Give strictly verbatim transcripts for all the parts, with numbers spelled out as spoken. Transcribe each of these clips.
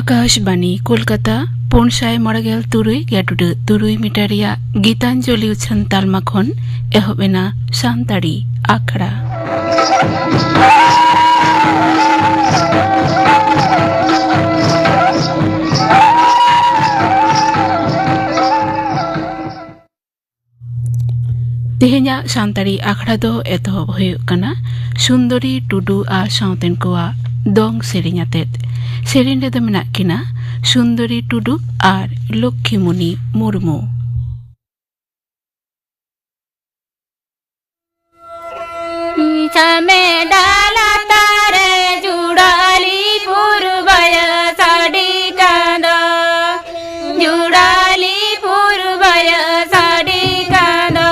ᱟᱠᱟᱥᱵᱟᱱᱤ ᱠᱳᱞᱠᱟᱛᱟ, ᱯᱩᱱ ᱥᱟᱭ ᱢᱚᱬᱮ ᱜᱮᱞ ᱛᱩᱨᱩᱭ ᱜᱮᱰᱩᱰᱟᱹ ᱛᱩᱨᱩᱭ ᱢᱤᱴᱟᱨ ᱨᱮᱭᱟᱜ ᱜᱤᱛᱟᱧᱡᱚᱞᱤ ᱩᱪᱷᱟᱹᱱ ᱛᱟᱞᱢᱟ ᱠᱷᱚᱱ ᱮᱦᱚᱵ ᱮᱱᱟ ᱥᱟᱱᱛᱟᱲᱤ ᱟᱠᱷᱲᱟ᱾ ᱛᱮᱦᱮᱧᱟᱜ ᱥᱟᱱᱛᱟᱲᱤ ᱟᱠᱷᱲᱟ ᱫᱚ ᱮᱛᱚᱦᱚᱵ ᱦᱩᱭᱩᱜ ᱠᱟᱱᱟ ᱥᱩᱱᱫᱚᱨᱤ ᱴᱩᱰᱩ ᱟᱨ ᱥᱟᱶᱛᱮᱱ ᱠᱚᱣᱟᱜ ᱫᱚᱝ ᱥᱮᱨᱮᱧ ᱟᱛᱮᱫ᱾ ᱥᱮᱨᱮᱧ ᱨᱮᱫᱚ ᱢᱮᱱᱟᱜ ᱠᱤᱱᱟ ᱥᱩᱱᱫᱚᱨᱤ ᱴᱩᱰᱩ ᱟᱨ ᱞᱚᱠᱠᱷᱤᱢᱩᱱᱤ ᱢᱩᱨᱢᱩ᱾ ᱪᱷᱟᱢᱮ ᱰᱟᱞᱟ ᱛᱟᱨᱮ ᱡᱩᱲᱟᱞᱤ ᱯᱩᱨᱵᱟᱭᱟ ᱥᱟᱰᱤ ᱠᱟᱸᱫᱚ, ᱡᱩᱲᱟᱞᱤ ᱯᱩᱨᱵᱟᱭᱟ ᱥᱟᱰᱤ ᱠᱟᱸᱫᱚ᱾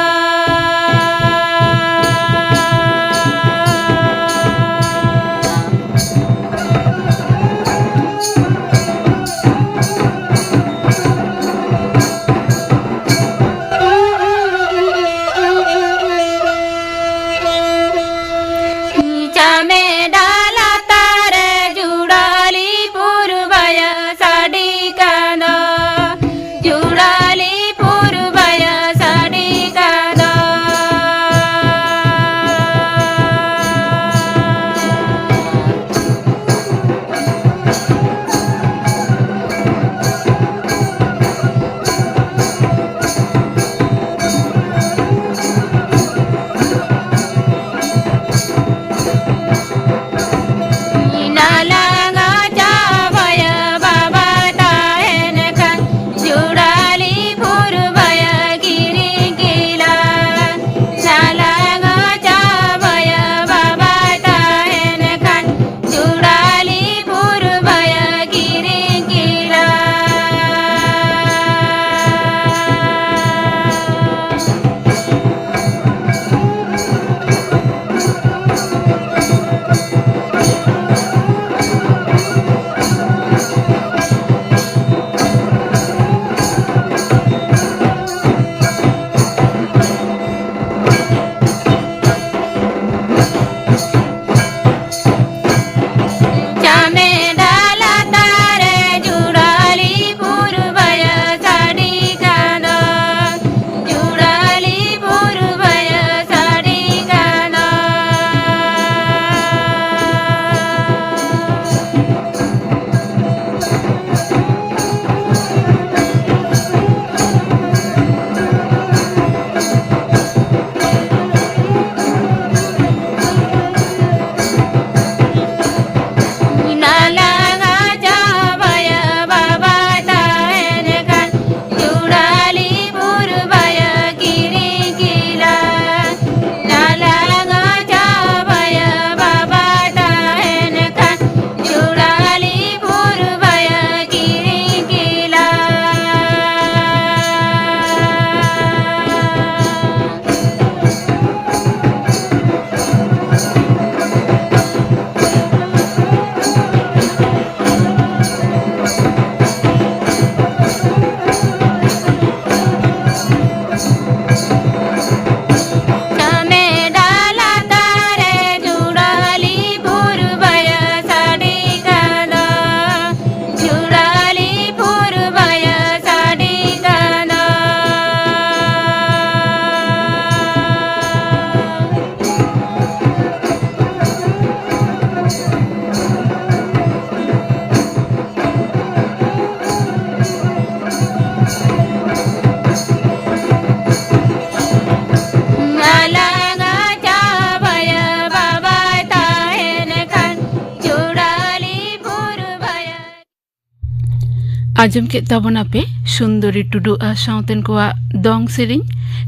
ᱟᱸᱡᱚᱢ ᱠᱮᱫ ᱛᱟᱵᱚᱱᱟᱯᱮ ᱥᱩᱱᱫᱚᱨᱤ ᱴᱩᱰᱩ ᱟᱨ ᱥᱟᱶᱛᱮᱱ ᱠᱚᱣᱟᱜ ᱫᱚᱝ ᱥᱮᱨᱮᱧ᱾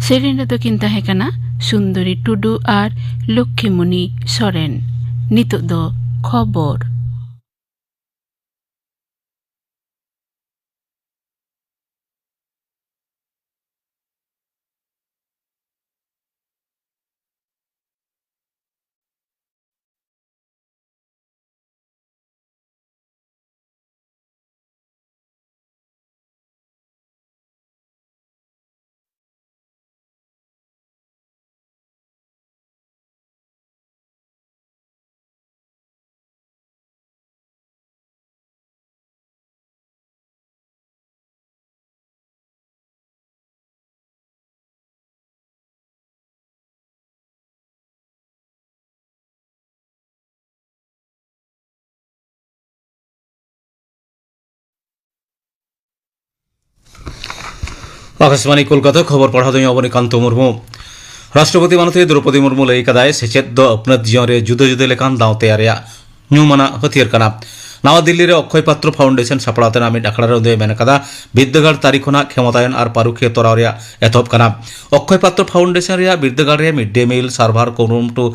ᱥᱮᱨᱮᱧ ᱨᱮᱫᱚ ᱠᱤᱱ ᱛᱟᱦᱮᱸ ᱠᱟᱱᱟ ᱥᱩᱱᱫᱚᱨᱤ ᱴᱩᱰᱩ ᱟᱨ ᱞᱚᱠᱠᱷᱤᱢᱩᱱᱤ ᱥᱚᱨᱮᱱ᱾ ᱱᱤᱛᱚᱜ ᱫᱚ ᱠᱷᱚᱵᱚᱨ᱾ ᱟᱠᱟᱥᱵᱟᱬᱤ ᱠᱳᱞᱠᱟᱛᱟ, ᱠᱷᱚᱵᱚᱨ ᱯᱟᱲᱦᱟᱣ ᱫᱚᱧ ᱚᱵᱚᱱᱤᱠᱟᱱᱛᱚ ᱢᱩᱨᱢᱩ᱾ ᱨᱟᱥᱴᱨᱚᱯᱚᱛᱤ ᱢᱟᱱᱚᱛᱤ ᱫᱨᱚᱯᱚᱫᱤ ᱢᱩᱨᱢᱩ ᱞᱟᱹᱭ ᱠᱟᱫᱟᱭ, ᱥᱮᱪᱮᱫ ᱫᱚ ᱟᱹᱯᱱᱟᱹᱛ ᱡᱤᱭᱚᱱ ᱨᱮ ᱡᱩᱫᱟᱹ ᱡᱩᱫᱟᱹ ᱞᱮᱠᱟᱱ ᱫᱟᱣ ᱛᱮᱭᱟᱨ ᱨᱮᱭᱟᱜ ᱧᱩᱢᱟᱱᱟᱜ ᱦᱟᱹᱛᱭᱟᱹᱨ ᱠᱟᱱᱟ᱾ ᱱᱟᱣᱟ ᱫᱤᱞᱞᱤ ᱨᱮ ᱚᱠᱠᱷᱚᱭ ᱯᱟᱛᱨᱚ ᱯᱷᱟᱣᱩᱱᱰᱮᱥᱚᱱ ᱥᱟᱯᱲᱟᱣ ᱛᱮᱱᱟᱜ ᱢᱤᱫ ᱟᱠᱷᱲᱟ ᱨᱮ ᱩᱱᱤᱭ ᱢᱮᱱ ᱠᱟᱫᱟ, ᱵᱤᱨᱫᱟᱹᱜᱟᱲ ᱛᱟᱹᱨᱤ ᱠᱷᱚᱱᱟᱜ ᱠᱷᱮᱢᱚᱛᱟᱭᱚᱱ ᱟᱨ ᱯᱟᱹᱨᱩᱠᱷᱤᱭᱟᱹ ᱛᱚᱨᱟᱣ ᱨᱮᱭᱟᱜ ᱮᱛᱚᱦᱚᱵ ᱠᱟᱱᱟ᱾ ᱚᱠᱠᱷᱚᱭ ᱯᱟᱛᱨᱚ ᱯᱷᱟᱣᱩᱱᱰᱮᱥᱚᱱ ᱨᱮᱭᱟᱜ ᱵᱤᱨᱫᱟᱹᱜᱟᱲ ᱨᱮ ᱢᱤᱰ ᱰᱮ ᱢᱤᱞ ᱥᱟᱨᱵᱷᱟᱨ ᱠᱩᱨᱩᱢᱩᱴᱩ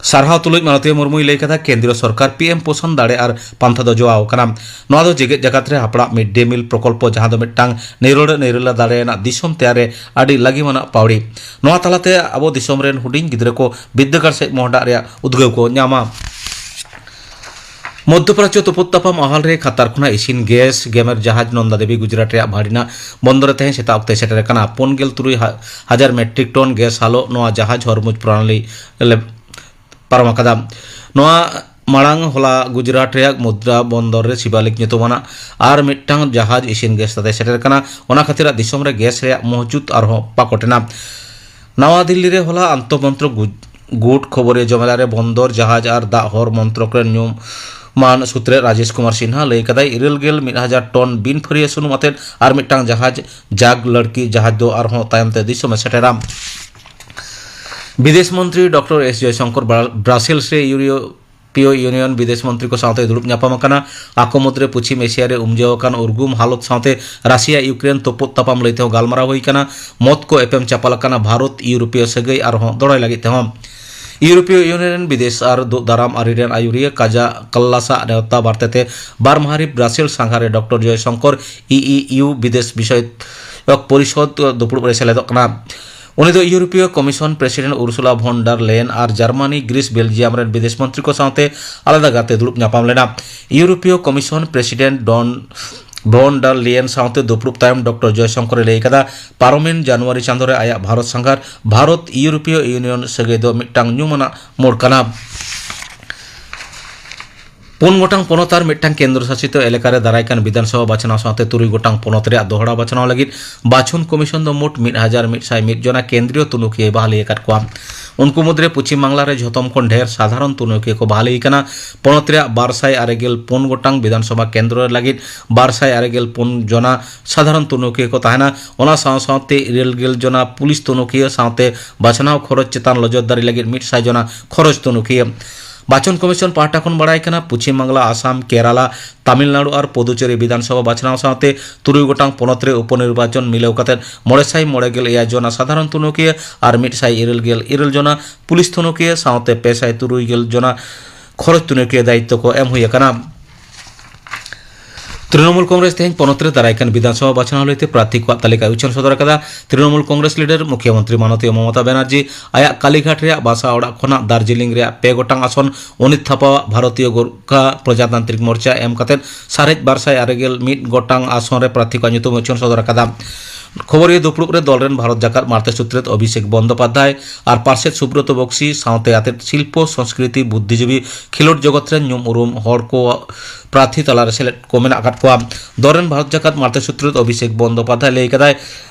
ᱥᱟᱨᱦᱟᱣ ᱛᱩᱞᱩᱡ ᱢᱟᱱᱚᱛᱤᱭᱟᱹ ᱢᱩᱨᱢᱩᱭ ᱞᱟᱹᱭ ᱠᱟᱫᱟ, ᱠᱮᱱᱫᱨᱤᱭᱚ ᱥᱚᱨᱠᱟᱨ ᱯᱤ ᱮᱢ ᱯᱳᱥᱚᱱ ᱫᱟᱲᱮ ᱟᱨ ᱯᱟᱱᱛᱷᱟ ᱫᱚ ᱡᱚᱣᱟᱣ ᱠᱟᱱᱟ᱾ ᱱᱚᱣᱟ ᱫᱚ ᱡᱮᱜᱮᱛ ᱡᱟᱠᱟᱛ ᱨᱮ ᱦᱟᱯᱲᱟᱜ ᱢᱤᱰ ᱰᱮ ᱢᱤᱞ ᱯᱨᱚᱠᱚᱞᱯᱚ, ᱡᱟᱦᱟᱸ ᱫᱚ ᱢᱤᱫᱴᱟᱝ ᱱᱤᱨᱟᱹᱲ ᱱᱤᱨᱟᱹᱞᱟ ᱫᱟᱲᱮᱭᱟᱱᱟᱜ ᱫᱤᱥᱚᱢ ᱛᱮᱭᱟᱨ ᱨᱮ ᱟᱹᱰᱤ ᱞᱟᱹᱜᱤᱢᱟᱱᱟᱜ ᱯᱟᱹᱣᱲᱤ᱾ ᱱᱚᱣᱟ ᱛᱟᱞᱟᱛᱮ ᱟᱵᱚ ᱫᱤᱥᱚᱢ ᱨᱮᱱ ᱦᱩᱰᱤᱧ ᱜᱤᱫᱽᱨᱟᱹ ᱠᱚ ᱵᱤᱨᱫᱟᱹᱜᱟᱲ ᱥᱮᱫ ᱢᱚᱦᱰᱟᱜ ᱨᱮᱭᱟᱜ ᱩᱫᱽᱜᱟᱹᱣ ᱠᱚ ᱧᱟᱢᱟ᱾ ᱢᱚᱫᱽᱫᱷᱚ ᱯᱨᱟᱪᱩ ᱛᱩᱯᱩᱫ ᱛᱟᱯᱟᱢ ᱟᱦᱟᱞ ᱨᱮ ᱠᱷᱟᱛᱟᱨ ᱠᱷᱚᱱᱟᱜ ᱤᱥᱤᱱ ᱜᱮᱥ ᱜᱮᱢᱮᱨ ᱡᱟᱦᱟᱡᱽ ᱱᱚᱱᱫᱟ ᱫᱮᱵᱤ ᱜᱩᱡᱽᱨᱟᱴ ᱨᱮᱭᱟᱜ ᱵᱷᱟᱲᱤᱱᱟ ᱵᱚᱱᱫᱚᱨ ᱨᱮ ᱛᱮᱦᱮᱧ ᱥᱮᱛᱟᱜ ᱚᱠᱛᱮ ᱥᱮᱴᱮᱨ ᱟᱠᱟᱱᱟ᱾ ᱯᱩᱱ ᱜᱮᱞ ᱛᱩᱨᱩᱭ ᱦᱟ-, ᱦᱟᱡᱟᱨ ᱢᱮᱴᱨᱤᱠ ᱴᱚᱱ ᱜᱮᱥ ᱦᱟᱞᱚᱜ ᱱᱚᱣᱟ ᱡᱟᱦᱟᱡᱽ ᱦᱚᱨᱢᱩᱡᱽ ᱯᱨᱚᱱᱟᱞᱤ ᱞᱮ ᱯᱟᱨᱚᱢ ᱟᱠᱟᱫᱟ᱾ ᱱᱚᱣᱟ ᱢᱟᱲᱟᱝ ᱦᱚᱞᱟ ᱜᱩᱡᱽᱨᱟᱴ ᱨᱮᱭᱟᱜ ᱢᱩᱫᱽᱨᱟ ᱵᱚᱱᱫᱚᱨ ᱨᱮ ᱥᱤᱵᱟᱞᱤᱠ ᱧᱩᱛᱩᱢᱟᱱᱟᱜ ᱟᱨ ᱢᱤᱫᱴᱟᱝ ᱡᱟᱦᱟᱡᱽ ᱤᱥᱤᱱ ᱜᱮᱥ ᱛᱟᱞᱟᱛᱮ ᱥᱮᱴᱮᱨ ᱠᱟᱱᱟ᱾ ᱚᱱᱟ ᱠᱷᱟᱹᱛᱤᱨᱟᱜ ᱫᱤᱥᱚᱢ ᱨᱮ ᱜᱮᱥ ᱨᱮᱭᱟᱜ ᱢᱚᱦᱡᱩᱫ ᱟᱨᱦᱚᱸ ᱯᱟᱠᱚᱴ ᱮᱱᱟ᱾ ᱱᱟᱣᱟ ᱫᱤᱞᱞᱤ ᱨᱮ ᱦᱚᱞᱟ ᱟᱱᱛᱚ ᱢᱚᱱᱛᱨᱚ ᱜᱩ-, ᱜᱩᱴ ᱠᱷᱚᱵᱚᱨᱤᱭᱟᱹ ᱡᱚᱢᱮᱞᱟ ᱨᱮ ᱵᱚᱱᱫᱚᱨ ᱡᱟᱦᱟᱡᱽ ᱟᱨ ᱫᱟᱜ ᱦᱚᱨ ᱢᱚᱱᱛᱨᱚᱠ ᱨᱮᱱ ᱧᱩᱢᱟᱱ ᱥᱩᱛᱨᱮᱛ ᱨᱟᱡᱮᱥ ᱠᱩᱢᱟᱨ ᱥᱤᱱᱦᱟ ᱞᱟᱹᱭ ᱠᱟᱫᱟᱭ, ᱤᱨᱟᱹᱞ ᱜᱮᱞ ᱢᱤᱫ ᱦᱟᱡᱟᱨ ᱴᱚᱱ ᱵᱤᱱ ᱯᱷᱟᱹᱨᱤᱭᱟᱹ ᱥᱩᱱᱩᱢ ᱟᱛᱮᱫ ᱟᱨ ᱢᱤᱫᱴᱟᱝ ᱡᱟᱦᱟᱡᱽ, ᱡᱟᱜᱽ ᱞᱟᱲᱠᱤ ᱡᱟᱦᱟᱡᱽ ᱫᱚ ᱟᱨᱦᱚᱸ ᱛᱟᱭᱚᱢ ᱛᱮ ᱫᱤᱥᱚᱢᱮ ᱥᱮᱴᱮᱨᱟ᱾ ᱵᱤᱫᱮᱥ ᱢᱚᱱᱛᱨᱤ ᱰᱚᱠᱴᱚᱨ ᱮᱥ ᱡᱚᱭᱥᱚᱝᱠᱚᱨ ᱵᱨᱟ-, ᱵᱨᱟᱥᱮᱞᱥ ᱨᱮ ᱤᱭᱩᱨᱤᱭᱳ ᱤᱭᱩᱨᱳᱯᱤᱭᱚ ᱤᱭᱩᱱᱤᱭᱚᱱ ᱵᱤᱫᱮᱥ ᱢᱚᱱᱛᱨᱤ ᱠᱚ ᱥᱟᱶᱛᱮ ᱫᱩᱲᱩᱵ ᱧᱟᱯᱟᱢ ᱟᱠᱟᱱᱟ᱾ ᱟᱠᱚ ᱢᱩᱫᱽᱨᱮ ᱯᱚᱪᱷᱤᱢ ᱮᱥᱤᱭᱟ ᱨᱮ ᱩᱢᱡᱟᱣ ᱟᱠᱟᱱ ᱩᱨᱜᱩᱢ ᱦᱟᱞᱚᱛ ᱥᱟᱶᱛᱮ ᱨᱟᱥᱤᱭᱟ ᱤᱭᱩᱠᱨᱮᱱ ᱛᱩᱯᱩᱫ ᱛᱟᱯᱟᱢ ᱞᱟᱹᱭ ᱛᱮᱦᱚᱸ ᱜᱟᱞᱢᱟᱨᱟᱣ ᱦᱩᱭ ᱟᱠᱟᱱᱟ᱾ ᱢᱚᱛ ᱠᱚ ᱮᱯᱮᱢ ᱪᱟᱯᱟᱞ ᱟᱠᱟᱱᱟ᱾ ᱵᱷᱟᱨᱚᱛ ᱤᱭᱩᱨᱳᱯᱤᱭᱚ ᱥᱟᱹᱜᱟᱹᱭ ᱟᱨᱦᱚᱸ ᱫᱚᱲᱚᱭ ᱞᱟᱹᱜᱤᱫ ᱛᱮᱦᱚᱸ᱾ ᱤᱭᱩᱨᱳᱯᱤᱭᱚ ᱤᱭᱩᱱᱤᱭᱚᱱ ᱨᱮᱱ ᱵᱤᱫᱮᱥ ᱟᱨ ᱫᱩᱜ ᱫᱟᱨᱟᱢ ᱟᱹᱨᱤ ᱨᱮᱱ ᱟᱹᱭᱩᱨᱤᱭᱟᱹ ᱠᱟᱡᱟ ᱠᱟᱞᱞᱟᱥ ᱟᱜ ᱱᱮᱣᱛᱟ ᱵᱟᱨᱛᱮᱛᱮ ᱵᱟᱨ ᱢᱟᱦᱟ ᱨᱤ ᱵᱨᱟᱥᱮᱞ ᱥᱟᱸᱜᱷᱟᱨ ᱨᱮ ᱰᱚᱠᱴᱚᱨ ᱡᱚᱭᱥᱚᱝᱠᱚᱨ ᱤ ᱤ ᱭᱩ ᱵᱤᱫᱮᱥ ᱵᱤᱥᱚᱭᱚᱠ ᱯᱚᱨᱤᱥᱚᱫ ᱫᱩᱯᱲᱩᱵ ᱨᱮ ᱥᱮᱞᱮᱫᱚᱜ ᱠᱟᱱᱟ᱾ ᱩᱱᱤ ᱫᱚ ᱤᱭᱩᱨᱳᱯᱤᱭᱚ ᱠᱚᱢᱤᱥᱚᱱ ᱯᱨᱮᱥᱤᱰᱮᱱᱴ ᱩᱨᱥᱩᱞᱟ ᱵᱷᱚᱱ ᱰᱟᱨ ᱞᱮᱭᱮᱱ ᱟᱨ ᱡᱟᱨᱢᱟᱱᱤ, ᱜᱨᱤᱥ, ᱵᱮᱞᱡᱤᱭᱟᱢ ᱨᱮᱱ ᱵᱤᱫᱮᱥ ᱢᱚᱱᱛᱨᱤ ᱠᱚ ᱥᱟᱶᱛᱮ ᱟᱞᱟᱫᱟ ᱜᱟᱨᱛᱮ ᱫᱩᱲᱩᱵ ᱧᱟᱯᱟᱢ ᱞᱮᱱᱟ᱾ ᱤᱭᱩᱨᱳᱯᱤᱭᱚ ᱠᱚᱢᱤᱥᱚᱱ ᱯᱨᱮᱥᱤᱰᱮᱱᱴ ᱰᱚᱱ ᱵᱷᱚᱱ ᱰᱟᱨ ᱞᱤᱭᱮᱱ ᱥᱟᱶᱛᱮ ᱫᱩᱯᱲᱩᱵ ᱛᱟᱭᱚᱢ ᱰᱚᱠᱴᱚᱨ ᱡᱚᱭᱥᱚᱝᱠᱚᱨ ᱮ ᱞᱟᱹᱭ ᱠᱟᱫᱟ, ᱯᱟᱨᱚᱢᱮᱱ ᱡᱟᱱᱩᱣᱟᱨᱤ ᱪᱟᱸᱫᱚ ᱨᱮ ᱟᱭᱟᱜ ᱵᱷᱟᱨᱚᱛ ᱥᱟᱸᱜᱷᱟᱨ ᱵᱷᱟᱨᱚᱛ ᱤᱭᱩᱨᱳᱯᱤᱭᱚ ᱤᱭᱩᱱᱤᱭᱚᱱ ᱥᱟᱹᱜᱟᱹᱭ ᱫᱚ ᱢᱤᱫᱴᱟᱝ ᱧᱩᱢᱟᱱᱟᱜ ᱢᱳᱲ ᱠᱟᱱᱟ᱾ ᱯᱩᱱ ᱜᱚᱴᱟᱝ ᱯᱚᱱᱚᱛ ᱟᱨ ᱢᱤᱫᱴᱟᱝ ᱠᱮᱱᱫᱨᱚ ᱥᱟᱥᱤᱛ ᱮᱞᱟᱠᱟ ᱨᱮ ᱫᱟᱨᱟᱭ ᱠᱟᱱ ᱵᱤᱫᱷᱟᱱ ᱥᱚᱵᱷᱟ ᱵᱟᱪᱷᱱᱟᱣ ᱥᱟᱶᱛᱮ ᱛᱩᱨᱩᱭ ᱜᱚᱴᱟᱝ ᱯᱚᱱᱚᱛ ᱨᱮᱭᱟᱜ ᱫᱚᱦᱲᱟ ᱵᱟᱪᱷᱱᱟᱣ ᱞᱟᱹᱜᱤᱫ ᱵᱟᱪᱷᱚᱱ ᱠᱚᱢᱤᱥᱚᱱ ᱫᱚ ᱢᱳᱴ ᱢᱤᱫ ᱦᱟᱡᱟᱨ ᱢᱤᱫ ᱥᱟᱭ ᱢᱤᱫ ᱡᱚᱱᱟ ᱠᱮᱱᱫᱨᱤᱭᱚ ᱛᱩᱱᱩᱠᱤᱭᱟᱹᱭ ᱵᱟᱦᱟᱞᱤ ᱟᱠᱟᱫ ᱠᱚᱣᱟ᱾ ᱩᱱᱠᱩ ᱢᱩᱫᱽᱨᱮ ᱯᱚᱪᱷᱤᱢ ᱵᱟᱝᱞᱟ ᱨᱮ ᱡᱷᱚᱛᱚᱢ ᱠᱷᱚᱱ ᱰᱷᱮᱨ ᱥᱟᱫᱷᱟᱨᱚᱱ ᱛᱩᱱᱩᱠᱤᱭᱟᱹ ᱠᱚ ᱵᱟᱦᱟᱞᱤ ᱟᱠᱟᱱᱟ᱾ ᱯᱚᱱᱚᱛ ᱨᱮᱭᱟᱜ ᱵᱟᱨ ᱥᱟᱭ ᱟᱨᱮ ᱜᱮᱞ ᱯᱩᱱ ᱜᱚᱴᱟᱝ ᱵᱤᱫᱷᱟᱱ ᱥᱚᱵᱷᱟ ᱠᱮᱱᱫᱨᱚ ᱞᱟᱹᱜᱤᱫ ᱵᱟᱨ ᱥᱟᱭ ᱟᱨᱮ ᱜᱮᱞ ᱯᱩᱱ ᱡᱚᱱᱟ ᱥᱟᱫᱷᱟᱨᱚᱱ ᱛᱩᱱᱩᱠᱤᱭᱟᱹ ᱠᱚ ᱛᱟᱦᱮᱱᱟ᱾ ᱚᱱᱟ ᱥᱟᱶ ᱥᱟᱶᱛᱮ ᱤᱨᱟᱹᱞ ᱜᱮᱞ ᱡᱚᱱᱟ ᱯᱩᱞᱤᱥ ᱛᱩᱱᱩᱠᱤᱭᱟᱹ ᱥᱟᱶᱛᱮ ᱵᱟᱪᱷᱱᱟᱣ ᱠᱷᱚᱨᱚᱪ ᱪᱮᱛᱟᱱ ᱞᱚᱡᱚᱨᱫᱟᱨᱤ ᱞᱟᱹᱜᱤᱫ ᱢᱤᱫ ᱥᱟᱭ ᱡᱚᱱᱟ ᱠᱷᱚᱨᱚᱪ ᱛᱩᱱᱩᱠᱤᱭᱟᱹ᱾ ᱵᱟᱪᱷᱚᱱ ᱠᱚᱢᱤᱥᱚᱱ ᱯᱟᱦᱴᱟ ᱠᱷᱚᱱ ᱵᱟᱲᱟᱭ ᱠᱟᱱᱟ, ᱯᱚᱪᱷᱤᱢ ᱵᱟᱝᱞᱟ, ᱟᱥᱟᱢ, ᱠᱮᱨᱟᱞᱟ, ᱛᱟᱢᱤᱞᱱᱟᱲᱩ ᱟᱨ ᱯᱩᱫᱩᱪᱮᱨᱤ ᱵᱤᱫᱷᱟᱱ ᱥᱚᱵᱷᱟ ᱵᱟᱪᱷᱱᱟᱣ ᱥᱟᱶᱛᱮ ᱛᱩᱨᱩᱭ ᱜᱚᱴᱟᱝ ᱯᱚᱱᱚᱛ ᱨᱮ ᱩᱯᱚᱱᱤᱨᱵᱟᱪᱚᱱ ᱢᱤᱞᱟᱹᱣ ᱠᱟᱛᱮ ᱢᱚᱬᱮ ᱥᱟᱭ ᱢᱚᱬᱮ ᱜᱮᱞ ᱮᱭᱟᱭ ᱡᱚᱱᱟ ᱥᱟᱫᱷᱟᱨᱚᱱ ᱛᱩᱱᱩᱠᱤᱭᱟᱹ ᱟᱨ ᱢᱤᱫ ᱥᱟᱭ ᱤᱨᱟᱹᱞ ᱜᱮᱞ ᱤᱨᱟᱹᱞ ᱡᱚᱱᱟ ᱯᱩᱞᱤᱥ ᱛᱩᱱᱩᱠᱤᱭᱟᱹ ᱥᱟᱶᱛᱮ ᱯᱮ ᱥᱟᱭ ᱛᱩᱨᱩᱭ ᱜᱮᱞ ᱡᱚᱱᱟ ᱠᱷᱚᱨᱚᱪ ᱛᱩᱱᱩᱠᱤᱭᱟᱹ ᱫᱟᱭᱤᱛᱛᱚ ᱠᱚ ᱮᱢ ᱦᱩᱭ ᱟᱠᱟᱱᱟ᱾ ᱛᱨᱤᱱᱚᱢᱩᱞ ᱠᱚᱝᱜᱨᱮᱥ ᱛᱮᱦᱮᱧ ᱯᱚᱱᱚᱛ ᱨᱮ ᱫᱟᱨᱟᱭ ᱠᱟᱱ ᱵᱤᱫᱷᱟᱱ ᱥᱚᱵᱷᱟ ᱵᱟᱪᱷᱱᱟᱣ ᱞᱟᱹᱭᱛᱮ ᱯᱨᱟᱨᱛᱷᱤ ᱠᱚᱣᱟᱜ ᱛᱟᱹᱞᱤᱠᱟᱭ ᱩᱪᱷᱟᱹᱱ ᱥᱚᱫᱚᱨ ᱟᱠᱟᱫᱟ᱾ ᱛᱨᱤᱱᱚᱢᱩᱞ ᱠᱚᱝᱜᱨᱮᱥ ᱞᱤᱰᱟᱨ ᱢᱩᱠᱷᱭᱟᱹ ᱢᱚᱱᱛᱨᱤ ᱢᱟᱱᱚᱛᱤᱭᱟᱹ ᱢᱚᱢᱚᱛᱟ ᱵᱟᱱᱟᱨᱡᱤ ᱟᱭᱟᱜ ᱠᱟᱞᱤᱜᱷᱟᱴ ᱨᱮᱭᱟᱜ ᱵᱟᱥᱟ ᱚᱲᱟᱜ ᱠᱷᱚᱱᱟᱜ ᱫᱟᱨᱡᱤᱞᱤᱝ ᱨᱮᱭᱟᱜ ᱯᱮ ᱜᱚᱴᱟᱝ ᱟᱥᱚᱱ ᱚᱱᱤᱛ ᱛᱷᱟᱯᱟᱣᱟᱜ ᱵᱷᱟᱨᱚᱛᱤᱭᱚ ᱜᱳᱨᱠᱷᱟ ᱯᱨᱚᱡᱟᱛᱟᱱᱛᱨᱤᱠ ᱢᱳᱨᱪᱟ ᱮᱢ ᱠᱟᱛᱮ ᱥᱟᱨᱮᱡ ᱵᱟᱨ ᱥᱟᱭ ᱟᱨᱮ ᱜᱮᱞ ᱢᱤᱫ ᱜᱚᱴᱟᱝ ᱟᱥᱚᱱ ᱨᱮ ᱯᱨᱟᱨᱛᱷᱤ ᱠᱚᱣᱟᱜ ᱧᱩᱛᱩᱢ ᱩᱪᱷᱟᱹᱱ ᱥᱚᱫᱚᱨ ᱟᱠᱟᱫᱟ᱾ ᱠᱷᱚᱵᱚᱨᱤᱭᱟᱹ ᱫᱩᱯᱲᱩᱵ ᱨᱮ ᱫᱚᱞ ᱨᱮᱱ ᱵᱷᱟᱨᱚᱛ ᱡᱟᱠᱟᱛ ᱢᱟᱬᱛᱮ ᱥᱩᱛᱨᱮᱛ ᱚᱵᱷᱤᱥᱮᱠ ᱵᱚᱱᱫᱚᱯᱟᱫᱷᱭᱟᱭ ᱟᱨ ᱯᱟᱨᱥᱮᱛ ᱥᱩᱵᱨᱚᱛᱚ ᱵᱚᱠᱥᱤ ᱥᱟᱶᱛᱮ ᱟᱛᱮᱫ ᱥᱤᱞᱯᱚ, ᱥᱚᱸᱥᱠᱨᱤᱛᱤ, ᱵᱩᱫᱽᱫᱷᱤᱡᱤᱵᱤ, ᱠᱷᱮᱞᱳᱰ ᱡᱚᱜᱚᱛ ᱨᱮᱱ ᱧᱩᱢ ᱩᱨᱩᱢ ᱦᱚᱲ ᱠᱚ ᱯᱨᱟᱨᱛᱷᱤ ᱛᱟᱞᱟᱨᱮ ᱥᱮᱞᱮᱫ ᱠᱚ ᱢᱮᱱᱟᱜ ᱟᱠᱟᱫ ᱠᱚᱣᱟ᱾ ᱫᱚᱞ ᱨᱮᱱ ᱵᱷᱟᱨᱚᱛ ᱡᱟᱠᱟᱛ ᱢᱟᱬᱛᱮ ᱥᱩᱛᱨᱮᱛ ᱚᱵᱷᱤᱥᱮᱠ ᱵᱚᱱᱫᱚᱯᱟᱫᱷᱭᱟᱭ ᱞᱟᱹᱭ ᱠᱟᱫᱟᱭ,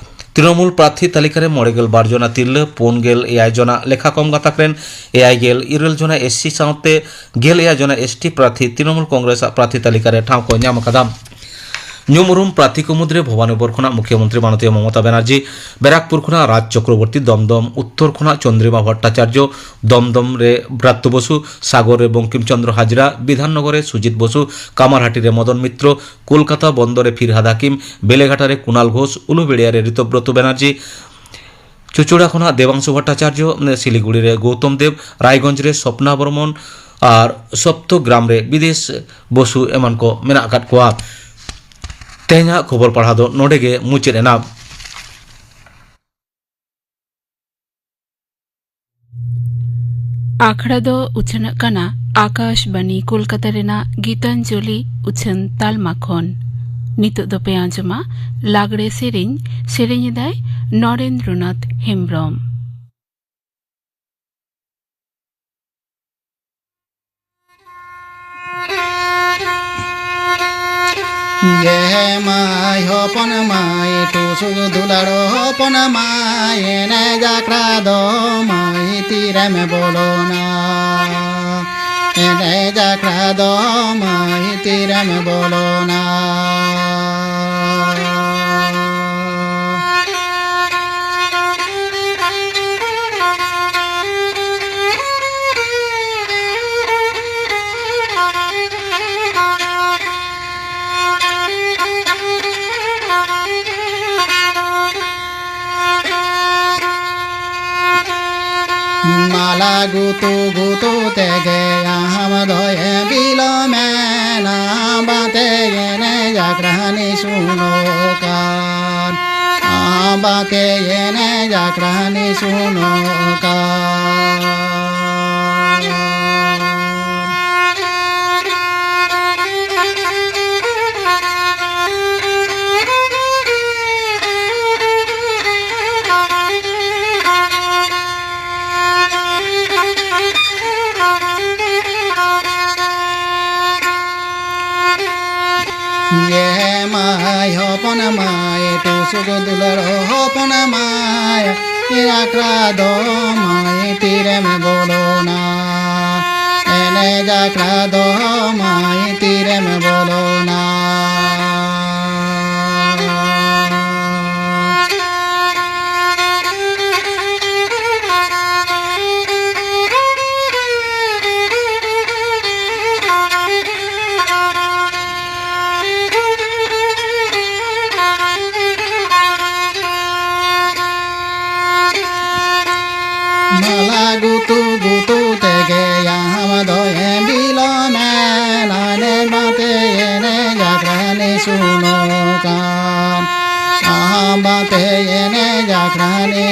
ᱛᱨᱤᱱᱚᱢᱩᱞ ᱯᱨᱟᱨᱛᱷᱤ ᱛᱟᱹᱞᱤᱠᱟ ᱨᱮ ᱢᱚᱬᱮ ᱜᱮᱞ ᱵᱟᱨ ᱡᱚᱱᱟ ᱛᱤᱨᱞᱟᱹ, ᱯᱩᱱ ᱜᱮᱞ ᱮᱭᱟᱭ ᱡᱚᱱᱟ ᱞᱮᱠᱷᱟ ᱠᱚᱢ ᱜᱟᱛᱟᱠ ᱨᱮᱱ, ᱮᱭᱟᱭ ᱜᱮᱞ ᱤᱨᱟᱹᱞ ᱡᱚᱱᱟ ᱮᱥ ᱥᱤ ᱥᱟᱶᱛᱮ ᱜᱮᱞ ᱮᱭᱟᱭ ᱡᱚᱱᱟ ᱮᱥ ᱴᱤ ᱯᱨᱟᱨᱛᱷᱤ ᱛᱨᱤᱱᱚᱢᱩᱞ ᱠᱚᱝᱜᱨᱮᱥ ᱟᱜ ᱯᱨᱟᱨᱛᱷᱤ ᱛᱟᱹᱞᱤᱠᱟ ᱨᱮ ᱴᱷᱟᱶ ᱠᱚ ᱧᱟᱢ ᱟᱠᱟᱫᱟ᱾ ᱧᱩᱢ ᱩᱨᱩᱢ ᱯᱨᱟᱨᱛᱷᱤ ᱠᱚ ᱢᱩᱫᱽᱨᱮ ᱵᱷᱚᱵᱟᱱᱤᱯᱩᱨ ᱠᱷᱚᱱᱟᱜ ᱢᱩᱠᱷᱭᱟᱹᱢᱚᱱᱛᱨᱤ ᱢᱟᱱᱚᱛᱤᱭᱟᱹ ᱢᱚᱢᱚᱛᱟ ᱵᱟᱱᱟᱨᱡᱤ, ᱵᱮᱨᱟᱠᱯᱩᱨ ᱠᱷᱚᱱᱟᱜ ᱨᱟᱡᱽ ᱪᱚᱠᱨᱚᱵᱚᱨᱛᱤ, ᱫᱚᱢᱫᱚᱢ ᱩᱛᱛᱚᱨ ᱠᱷᱚᱱᱟᱜ ᱪᱚᱱᱫᱨᱤᱢᱟ ᱵᱷᱚᱴᱴᱟᱪᱟᱨᱡᱚ, ᱫᱚᱢᱫᱚᱢ ᱨᱮ ᱵᱨᱟᱛᱛᱚ ᱵᱚᱥᱩ, ᱥᱟᱜᱚᱨ ᱨᱮ ᱵᱚᱝᱠᱤᱢ ᱪᱚᱱᱫᱨᱚ ᱦᱟᱡᱽᱨᱟ, ᱵᱤᱫᱷᱟᱱᱱᱚᱜᱚᱨ ᱨᱮ ᱥᱩᱡᱤᱛ ᱵᱚᱥᱩ, ᱠᱟᱢᱟᱨᱦᱟᱴᱤ ᱨᱮ ᱢᱚᱫᱚᱱ ᱢᱤᱛᱨᱚ, ᱠᱳᱞᱠᱟᱛᱟ ᱵᱚᱱᱫᱚᱨ ᱨᱮ ᱯᱷᱤᱨᱦᱟᱫ ᱦᱟᱠᱤᱢ, ᱵᱮᱞᱮᱜᱷᱟᱴᱟ ᱨᱮ ᱠᱩᱱᱟᱞ ᱜᱷᱳᱥ, ᱩᱞᱩᱵᱮᱲᱤᱭᱟ ᱨᱮ ᱨᱤᱛᱚᱵᱨᱚᱛᱚ ᱵᱟᱱᱟᱨᱡᱤ, ᱪᱩᱪᱩᱲᱟ ᱠᱷᱚᱱᱟᱜ ᱫᱮᱵᱟᱝᱥᱩ ᱵᱷᱚᱴᱴᱟᱪᱟᱨᱡᱚ, ᱥᱤᱞᱤᱜᱩᱲᱤ ᱨᱮ ᱜᱳᱣᱛᱚᱢ ᱫᱮᱵᱽ, ᱨᱟᱭᱜᱚᱸᱡᱽ ᱨᱮ ᱥᱚᱯᱱᱟ ᱵᱚᱨᱢᱚᱱ ᱟᱨ ᱥᱚᱯᱛᱚᱜᱨᱟᱢ ᱨᱮ ᱵᱤᱫᱮᱥ ᱵᱚᱥᱩ ᱮᱢᱟᱱ ᱠᱚ ᱢᱮᱱᱟᱜ ᱟᱠᱟᱫ ᱠᱚᱣᱟ᱾ ᱛᱮᱦᱮᱧᱟᱜ ᱠᱷᱚᱵᱚᱨ ᱯᱟᱲᱦᱟᱣ ᱫᱚ ᱱᱚᱰᱮ ᱜᱮ ᱢᱩᱪᱟᱹᱫ ᱮᱱᱟ᱾ ᱟᱠᱷᱲᱟ ᱫᱚ ᱩᱪᱷᱟᱹᱱᱚᱜ ᱠᱟᱱᱟ ᱟᱠᱟᱥᱵᱟᱱᱤ ᱠᱳᱞᱠᱟᱛᱟ ᱨᱮᱱᱟᱜ ᱜᱤᱛᱟᱧᱡᱚᱞᱤ ᱩᱪᱷᱟᱹᱱ ᱛᱟᱞᱢᱟ ᱠᱷᱚᱱ᱾ ᱱᱤᱛᱚᱜ ᱫᱚᱯᱮ ᱟᱸᱡᱚᱢᱟ ᱞᱟᱜᱽᱲᱮ ᱥᱮᱨᱮᱧ᱾ ᱥᱮᱨᱮᱧ ᱮᱫᱟᱭ ᱱᱚᱨᱮᱱᱫᱨᱚᱱᱟᱛᱷ ᱦᱮᱢᱵᱽᱨᱚᱢ᱾ ᱭᱮ ᱢᱟᱭ ᱦᱚᱯᱚᱱ ᱢᱟᱭ, ᱴᱩᱥᱩ ᱫᱩᱞᱟᱹᱲ ᱦᱚᱯᱚᱱ ᱢᱟᱭ, ᱮᱱᱮᱡ ᱟᱠᱷᱲᱟ ᱫᱚ ᱢᱟᱭ ᱛᱤᱨᱮᱢ ᱵᱚᱞᱚᱱᱟ? ᱮᱱᱮᱡ ᱟᱠᱷᱲᱟ ᱫᱚ ᱢᱟᱹᱭ ᱛᱤᱨᱮᱢ ᱵᱚᱞᱚᱱᱟ? ᱢᱟᱞᱟ ᱜᱩᱛᱩ ᱜᱩᱛᱩ ᱛᱮᱜᱮ ᱟᱢ ᱫᱚᱭ ᱵᱤᱞᱚᱢᱮᱱᱟ, ᱵᱟᱛᱮ ᱮᱱᱮᱡ ᱟᱠᱷᱲᱟ ᱱᱤᱥᱩᱱᱚᱜ ᱠᱟᱱ, ᱵᱟᱛᱮ ᱮᱱᱮᱡ ᱟᱠᱷᱲᱟ ᱱᱤᱥᱩᱱᱚᱜ ᱠᱟᱱ᱾ ᱭᱮ ᱢᱟᱭ ᱦᱚᱯᱚᱱ ᱢᱟᱭ, ᱴᱩᱥᱩᱠ ᱫᱩᱞᱟᱹᱲ ᱦᱚᱯᱚᱱ ᱢᱟᱭ, ᱟᱠᱷᱲᱟ ᱫᱚ ᱢᱟᱭ ᱛᱤᱨᱮᱢ ᱵᱚᱞᱚᱱᱟ? ᱮᱱᱮᱡ ᱟᱠᱷᱲᱟ ᱫᱚ ᱢᱟᱭ ᱛᱤᱨᱮᱢ ᱵᱚᱞᱚᱱᱟ?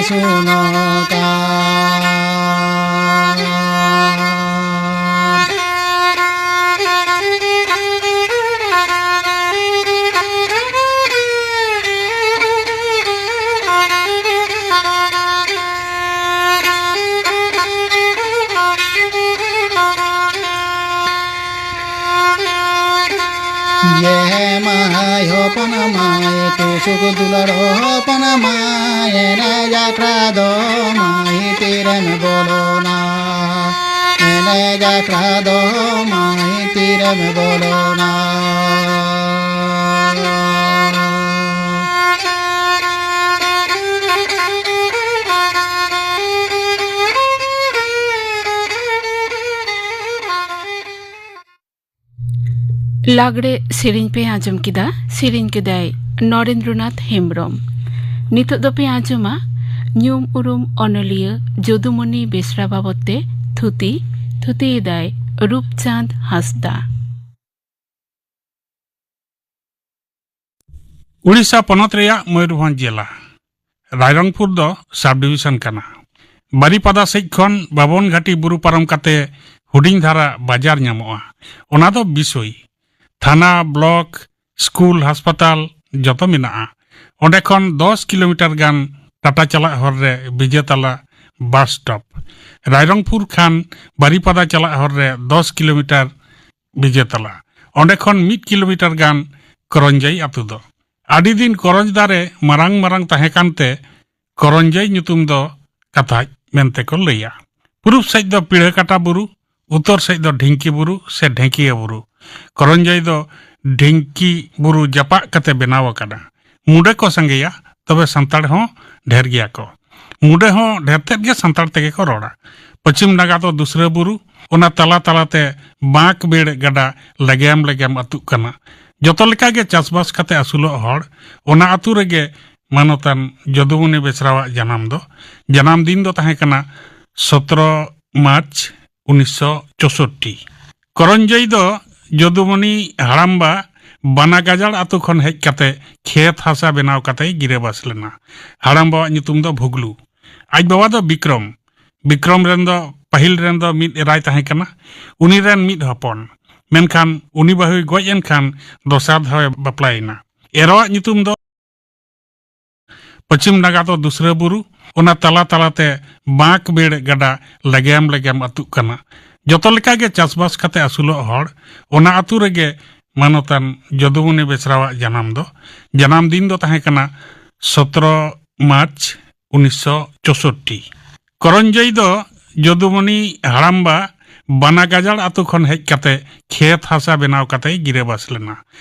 ᱥᱩᱱᱚᱠᱟ᱾ ᱭᱮ ᱢᱟᱭ ᱦᱚᱯᱚᱱ ᱢᱟᱭ, ᱴᱩᱥᱩᱠ ᱫᱩᱞᱟᱹᱲ ᱦᱚᱯᱚᱱ ᱢᱟᱭ, ᱮᱱᱮᱡ ᱟᱠᱷᱲᱟ ᱫᱚ ᱢᱟᱭ ᱛᱤᱨᱮᱢ ᱵᱚᱞᱚᱱᱟ? ᱮᱱᱮᱡ ᱟᱠᱷᱲᱟ ᱫᱚ ᱢᱟᱭ ᱛᱤᱨᱮᱢ ᱵᱚᱞᱚᱱᱟ? ᱞᱟᱜᱽᱲᱮ ᱥᱮᱨᱮᱧ ᱯᱮ ᱟᱸᱡᱚᱢ ᱠᱮᱫᱟ, ᱥᱮᱨᱮᱧ ᱠᱮᱫᱟᱭ ᱱᱚᱨᱮᱱᱫᱨᱚᱱᱟᱛᱷ ᱦᱮᱢᱵᱽᱨᱚᱢ᱾ ᱱᱤᱛᱚᱜ ᱫᱚᱯᱮ ᱟᱸᱡᱚᱢᱟ ᱧᱩᱢ ᱩᱨᱩᱢ ᱚᱱᱚᱞᱤᱭᱟᱹ ᱡᱚᱫᱩᱢᱚᱱᱤ ᱵᱮᱥᱨᱟ ᱵᱟᱵᱚᱛ ᱛᱮ ᱛᱷᱩᱛᱤ᱾ ᱛᱷᱩᱛᱤᱭᱮᱫᱟᱭ ᱨᱩᱯᱪᱟᱸᱫᱽ ᱦᱟᱸᱥᱫᱟ᱾ ᱩᱲᱤᱥᱥᱟ ᱯᱚᱱᱚᱛ ᱨᱮᱭᱟᱜ ᱢᱚᱭᱩᱨᱵᱷᱚᱸᱡᱽ ᱡᱮᱞᱟ᱾ ᱨᱟᱭᱨᱚᱝᱯᱩᱨ ᱫᱚ ᱥᱟᱵ ᱰᱤᱵᱤᱥᱚᱱ ᱠᱟᱱᱟ᱾ ᱵᱟᱨᱤᱯᱟᱫᱟ ᱥᱮᱡ ᱠᱷᱚᱱ ᱵᱟᱵᱚᱱ ᱜᱷᱟᱴᱤ ᱵᱩᱨᱩ ᱯᱟᱨᱚᱢ ᱠᱟᱛᱮ ᱦᱩᱰᱤᱧ ᱫᱷᱟᱨᱟ ᱵᱟᱡᱟᱨ ᱧᱟᱢᱚᱜᱼᱟ᱾ ᱚᱱᱟ ᱫᱚ ᱵᱤᱥᱳᱭ᱾ ᱛᱷᱟᱱᱟ, ᱵᱞᱚᱠ, ᱥᱠᱩᱞ, ᱦᱟᱥᱯᱟᱛᱟᱞ ᱡᱚᱛᱚ ᱢᱮᱱᱟᱜᱼᱟ᱾ ᱚᱸᱰᱮ ᱠᱷᱚᱱ ᱫᱚᱥ ᱠᱤᱞᱳᱢᱤᱴᱟᱨ ᱜᱟᱱ ᱴᱟᱴᱟ ᱪᱟᱞᱟᱜ ᱦᱚᱨ ᱨᱮ ᱵᱤᱡᱮᱛᱟᱞᱟ ᱵᱟᱥ ᱥᱴᱚᱯ᱾ ᱨᱟᱭᱨᱚᱝᱯᱩᱨ ᱠᱷᱟᱱ ᱵᱟᱨᱤᱯᱟᱫᱟ ᱪᱟᱞᱟᱜ ᱦᱚᱨ ᱨᱮ ᱫᱚᱥ ᱠᱤᱞᱳᱢᱤᱴᱟᱨ ᱵᱤᱡᱮᱛᱟᱞᱟ᱾ ᱚᱸᱰᱮ ᱠᱷᱚᱱ ᱢᱤᱫ ᱠᱤᱞᱳᱢᱤᱴᱟᱨ ᱜᱟᱱ ᱠᱚᱨᱚᱧᱡᱟᱭ ᱟᱹᱛᱩ ᱫᱚ᱾ ᱟᱹᱰᱤ ᱫᱤᱱ ᱠᱚᱨᱚᱧᱡᱽᱫᱟ ᱨᱮ ᱢᱟᱨᱟᱝ ᱢᱟᱨᱟᱝ ᱛᱟᱦᱮᱸ ᱠᱟᱱᱛᱮ ᱠᱚᱨᱚᱧᱡᱟᱭ ᱧᱩᱛᱩᱢ ᱫᱚ ᱠᱟᱛᱷᱟᱡ ᱢᱮᱱᱛᱮ ᱠᱚ ᱞᱟᱹᱭᱟ᱾ ᱯᱩᱨᱩᱵ ᱥᱮᱫ ᱫᱚ ᱯᱤᱲᱟᱹᱠᱟᱴᱟ ᱵᱩᱨᱩ, ᱩᱛᱛᱚᱨ ᱥᱮᱫ ᱫᱚ ᱰᱷᱤᱝᱠᱤ ᱵᱩᱨᱩ ᱥᱮ ᱰᱷᱮᱸᱠᱤᱭᱟᱹ ᱵᱩᱨᱩ᱾ ᱠᱚᱨᱚᱧᱡᱟᱭ ᱫᱚ ᱰᱷᱤᱝᱠᱤ ᱵᱩᱨᱩ ᱡᱟᱯᱟᱜ ᱠᱟᱛᱮ ᱵᱮᱱᱟᱣ ᱟᱠᱟᱱᱟ᱾ ᱢᱩᱰᱟᱹ ᱠᱚ ᱥᱟᱸᱜᱮᱭᱟ, ᱛᱚᱵᱮ ᱥᱟᱱᱛᱟᱲ ᱦᱚᱸ ᱰᱷᱮᱨ ᱜᱮᱭᱟ ᱠᱚ᱾ ᱢᱩᱰᱟᱹ ᱦᱚᱸ ᱰᱷᱮᱨ ᱛᱮᱫ ᱜᱮ ᱥᱟᱱᱛᱟᱲ ᱛᱮᱜᱮ ᱠᱚ ᱨᱚᱲᱟ᱾ ᱯᱚᱪᱷᱤᱢ ᱱᱟᱜᱟ ᱫᱚ ᱫᱩᱥᱨᱟᱹ ᱵᱩᱨᱩ, ᱚᱱᱟ ᱛᱟᱞᱟ ᱛᱟᱞᱟᱛᱮ ᱵᱟᱸᱠ ᱵᱮᱲ ᱜᱟᱰᱟ ᱞᱮᱜᱮᱢ ᱞᱮᱜᱮᱢ ᱟᱹᱛᱩᱜ ᱠᱟᱱᱟ᱾ ᱡᱚᱛᱚ ᱞᱮᱠᱟᱜᱮ ᱪᱟᱥᱵᱟᱥ ᱠᱟᱛᱮ ᱟᱹᱥᱩᱞᱚᱜ ᱦᱚᱲ᱾ ᱚᱱᱟ ᱟᱹᱛᱩ ᱨᱮᱜᱮ ᱢᱟᱱᱚᱛᱟᱱ ᱡᱚᱫᱩᱢᱚᱱᱤ ᱵᱮᱥᱨᱟᱣᱟᱜ ᱡᱟᱱᱟᱢ ᱫᱚ᱾ ᱡᱟᱱᱟᱢ ᱫᱤᱱ ᱫᱚ ᱛᱟᱦᱮᱸ ᱠᱟᱱᱟ ᱥᱚᱛᱨᱚ ᱢᱟᱨᱪ ᱩᱱᱤᱥᱥᱚ ᱪᱳᱥᱳᱴᱴᱤ᱾ ᱠᱚᱨᱚᱧᱡᱚᱭ ᱫᱚ ᱡᱚᱫᱩᱢᱚᱱᱤ ᱦᱟᱲᱟᱢᱵᱟ ᱵᱟᱱᱟ ᱜᱟᱡᱟᱲ ᱟᱛᱳ ᱠᱷᱚᱱ ᱦᱮᱡ ᱠᱟᱛᱮ ᱠᱷᱮᱛ ᱦᱟᱥᱟ ᱵᱮᱱᱟᱣ ᱠᱟᱛᱮᱭ ᱜᱤᱨᱟᱹᱵᱟᱥ ᱞᱮᱱᱟ᱾ ᱦᱟᱲᱟᱢ ᱵᱟᱵᱟᱣᱟᱜ ᱧᱩᱛᱩᱢ ᱫᱚ ᱵᱷᱩᱜᱽᱞᱩ᱾ ᱟᱡ ᱵᱟᱵᱟ ᱫᱚ ᱵᱤᱠᱨᱚᱢ᱾ ᱵᱤᱠᱨᱚᱢ ᱨᱮᱱ ᱫᱚ ᱯᱟᱹᱦᱤᱞ ᱨᱮᱱ ᱫᱚ ᱢᱤᱫ ᱮᱨᱟᱭ ᱛᱟᱦᱮᱸ ᱠᱟᱱᱟ᱾ ᱩᱱᱤ ᱨᱮᱱ ᱢᱤᱫ ᱦᱚᱯᱚᱱ᱾ ᱢᱮᱱᱠᱷᱟᱱ ᱩᱱᱤ ᱵᱟᱹᱦᱩᱭ ᱜᱚᱡ ᱮᱱ ᱠᱷᱟᱱ ᱫᱚᱥᱟᱨ ᱫᱷᱟᱣᱮ ᱵᱟᱯᱞᱟᱭᱮᱱᱟ᱾ ᱮᱨᱟᱣᱟᱜ ᱧᱩᱛᱩᱢ ᱫᱚ ᱯᱚᱪᱷᱤᱢ ᱱᱟᱜᱟᱛ ᱫᱚ ᱫᱩᱥᱨᱟᱹ ᱵᱩᱨᱩ, ᱚᱱᱟ ᱛᱟᱞᱟ ᱛᱟᱞᱟᱛᱮ ᱵᱟᱸᱠ ᱵᱮᱲ ᱜᱟᱰᱟ ᱞᱮᱜᱮᱢ ᱞᱮᱜᱮᱢ ᱟᱹᱛᱩᱜ ᱠᱟᱱᱟ᱾ ᱡᱚᱛᱚ ᱞᱮᱠᱟᱜᱮ ᱪᱟᱥᱵᱟᱥ ᱠᱟᱛᱮ ᱟᱹᱥᱩᱞᱚᱜ ᱦᱚᱲ, ᱚᱱᱟ ᱟᱹᱛᱩ ᱨᱮᱜᱮ ᱢᱟᱱᱚᱛᱟᱱ ᱡᱚᱫᱩᱢᱚᱱᱤ ᱵᱮᱥᱨᱟᱣᱟᱜ ᱡᱟᱱᱟᱢ ᱫᱚ᱾ ᱡᱟᱱᱟᱢ ᱫᱤᱱ ᱫᱚ ᱛᱟᱦᱮᱸ ᱠᱟᱱᱟ ᱥᱚᱛᱨᱚ ᱢᱟᱨᱪ ᱩᱱᱤᱥᱥᱚ ᱪᱳᱥᱳᱴᱴᱤ᱾ ᱠᱚᱨᱚᱧᱡᱚᱭ ᱫᱚ ᱡᱚᱫᱩᱢᱚᱱᱤ ᱦᱟᱲᱟᱢᱵᱟ ᱵᱟᱱᱟ ᱜᱟᱡᱟᱲ ᱟᱛᱳ ᱠᱷᱚᱱ ᱦᱮᱡ ᱠᱟᱛᱮ ᱠᱷᱮᱛ ᱦᱟᱥᱟ ᱵᱮᱱᱟᱣ ᱠᱟᱛᱮᱭ ᱜᱤᱨᱟᱹᱵᱟᱥ ᱞᱮᱱᱟ᱾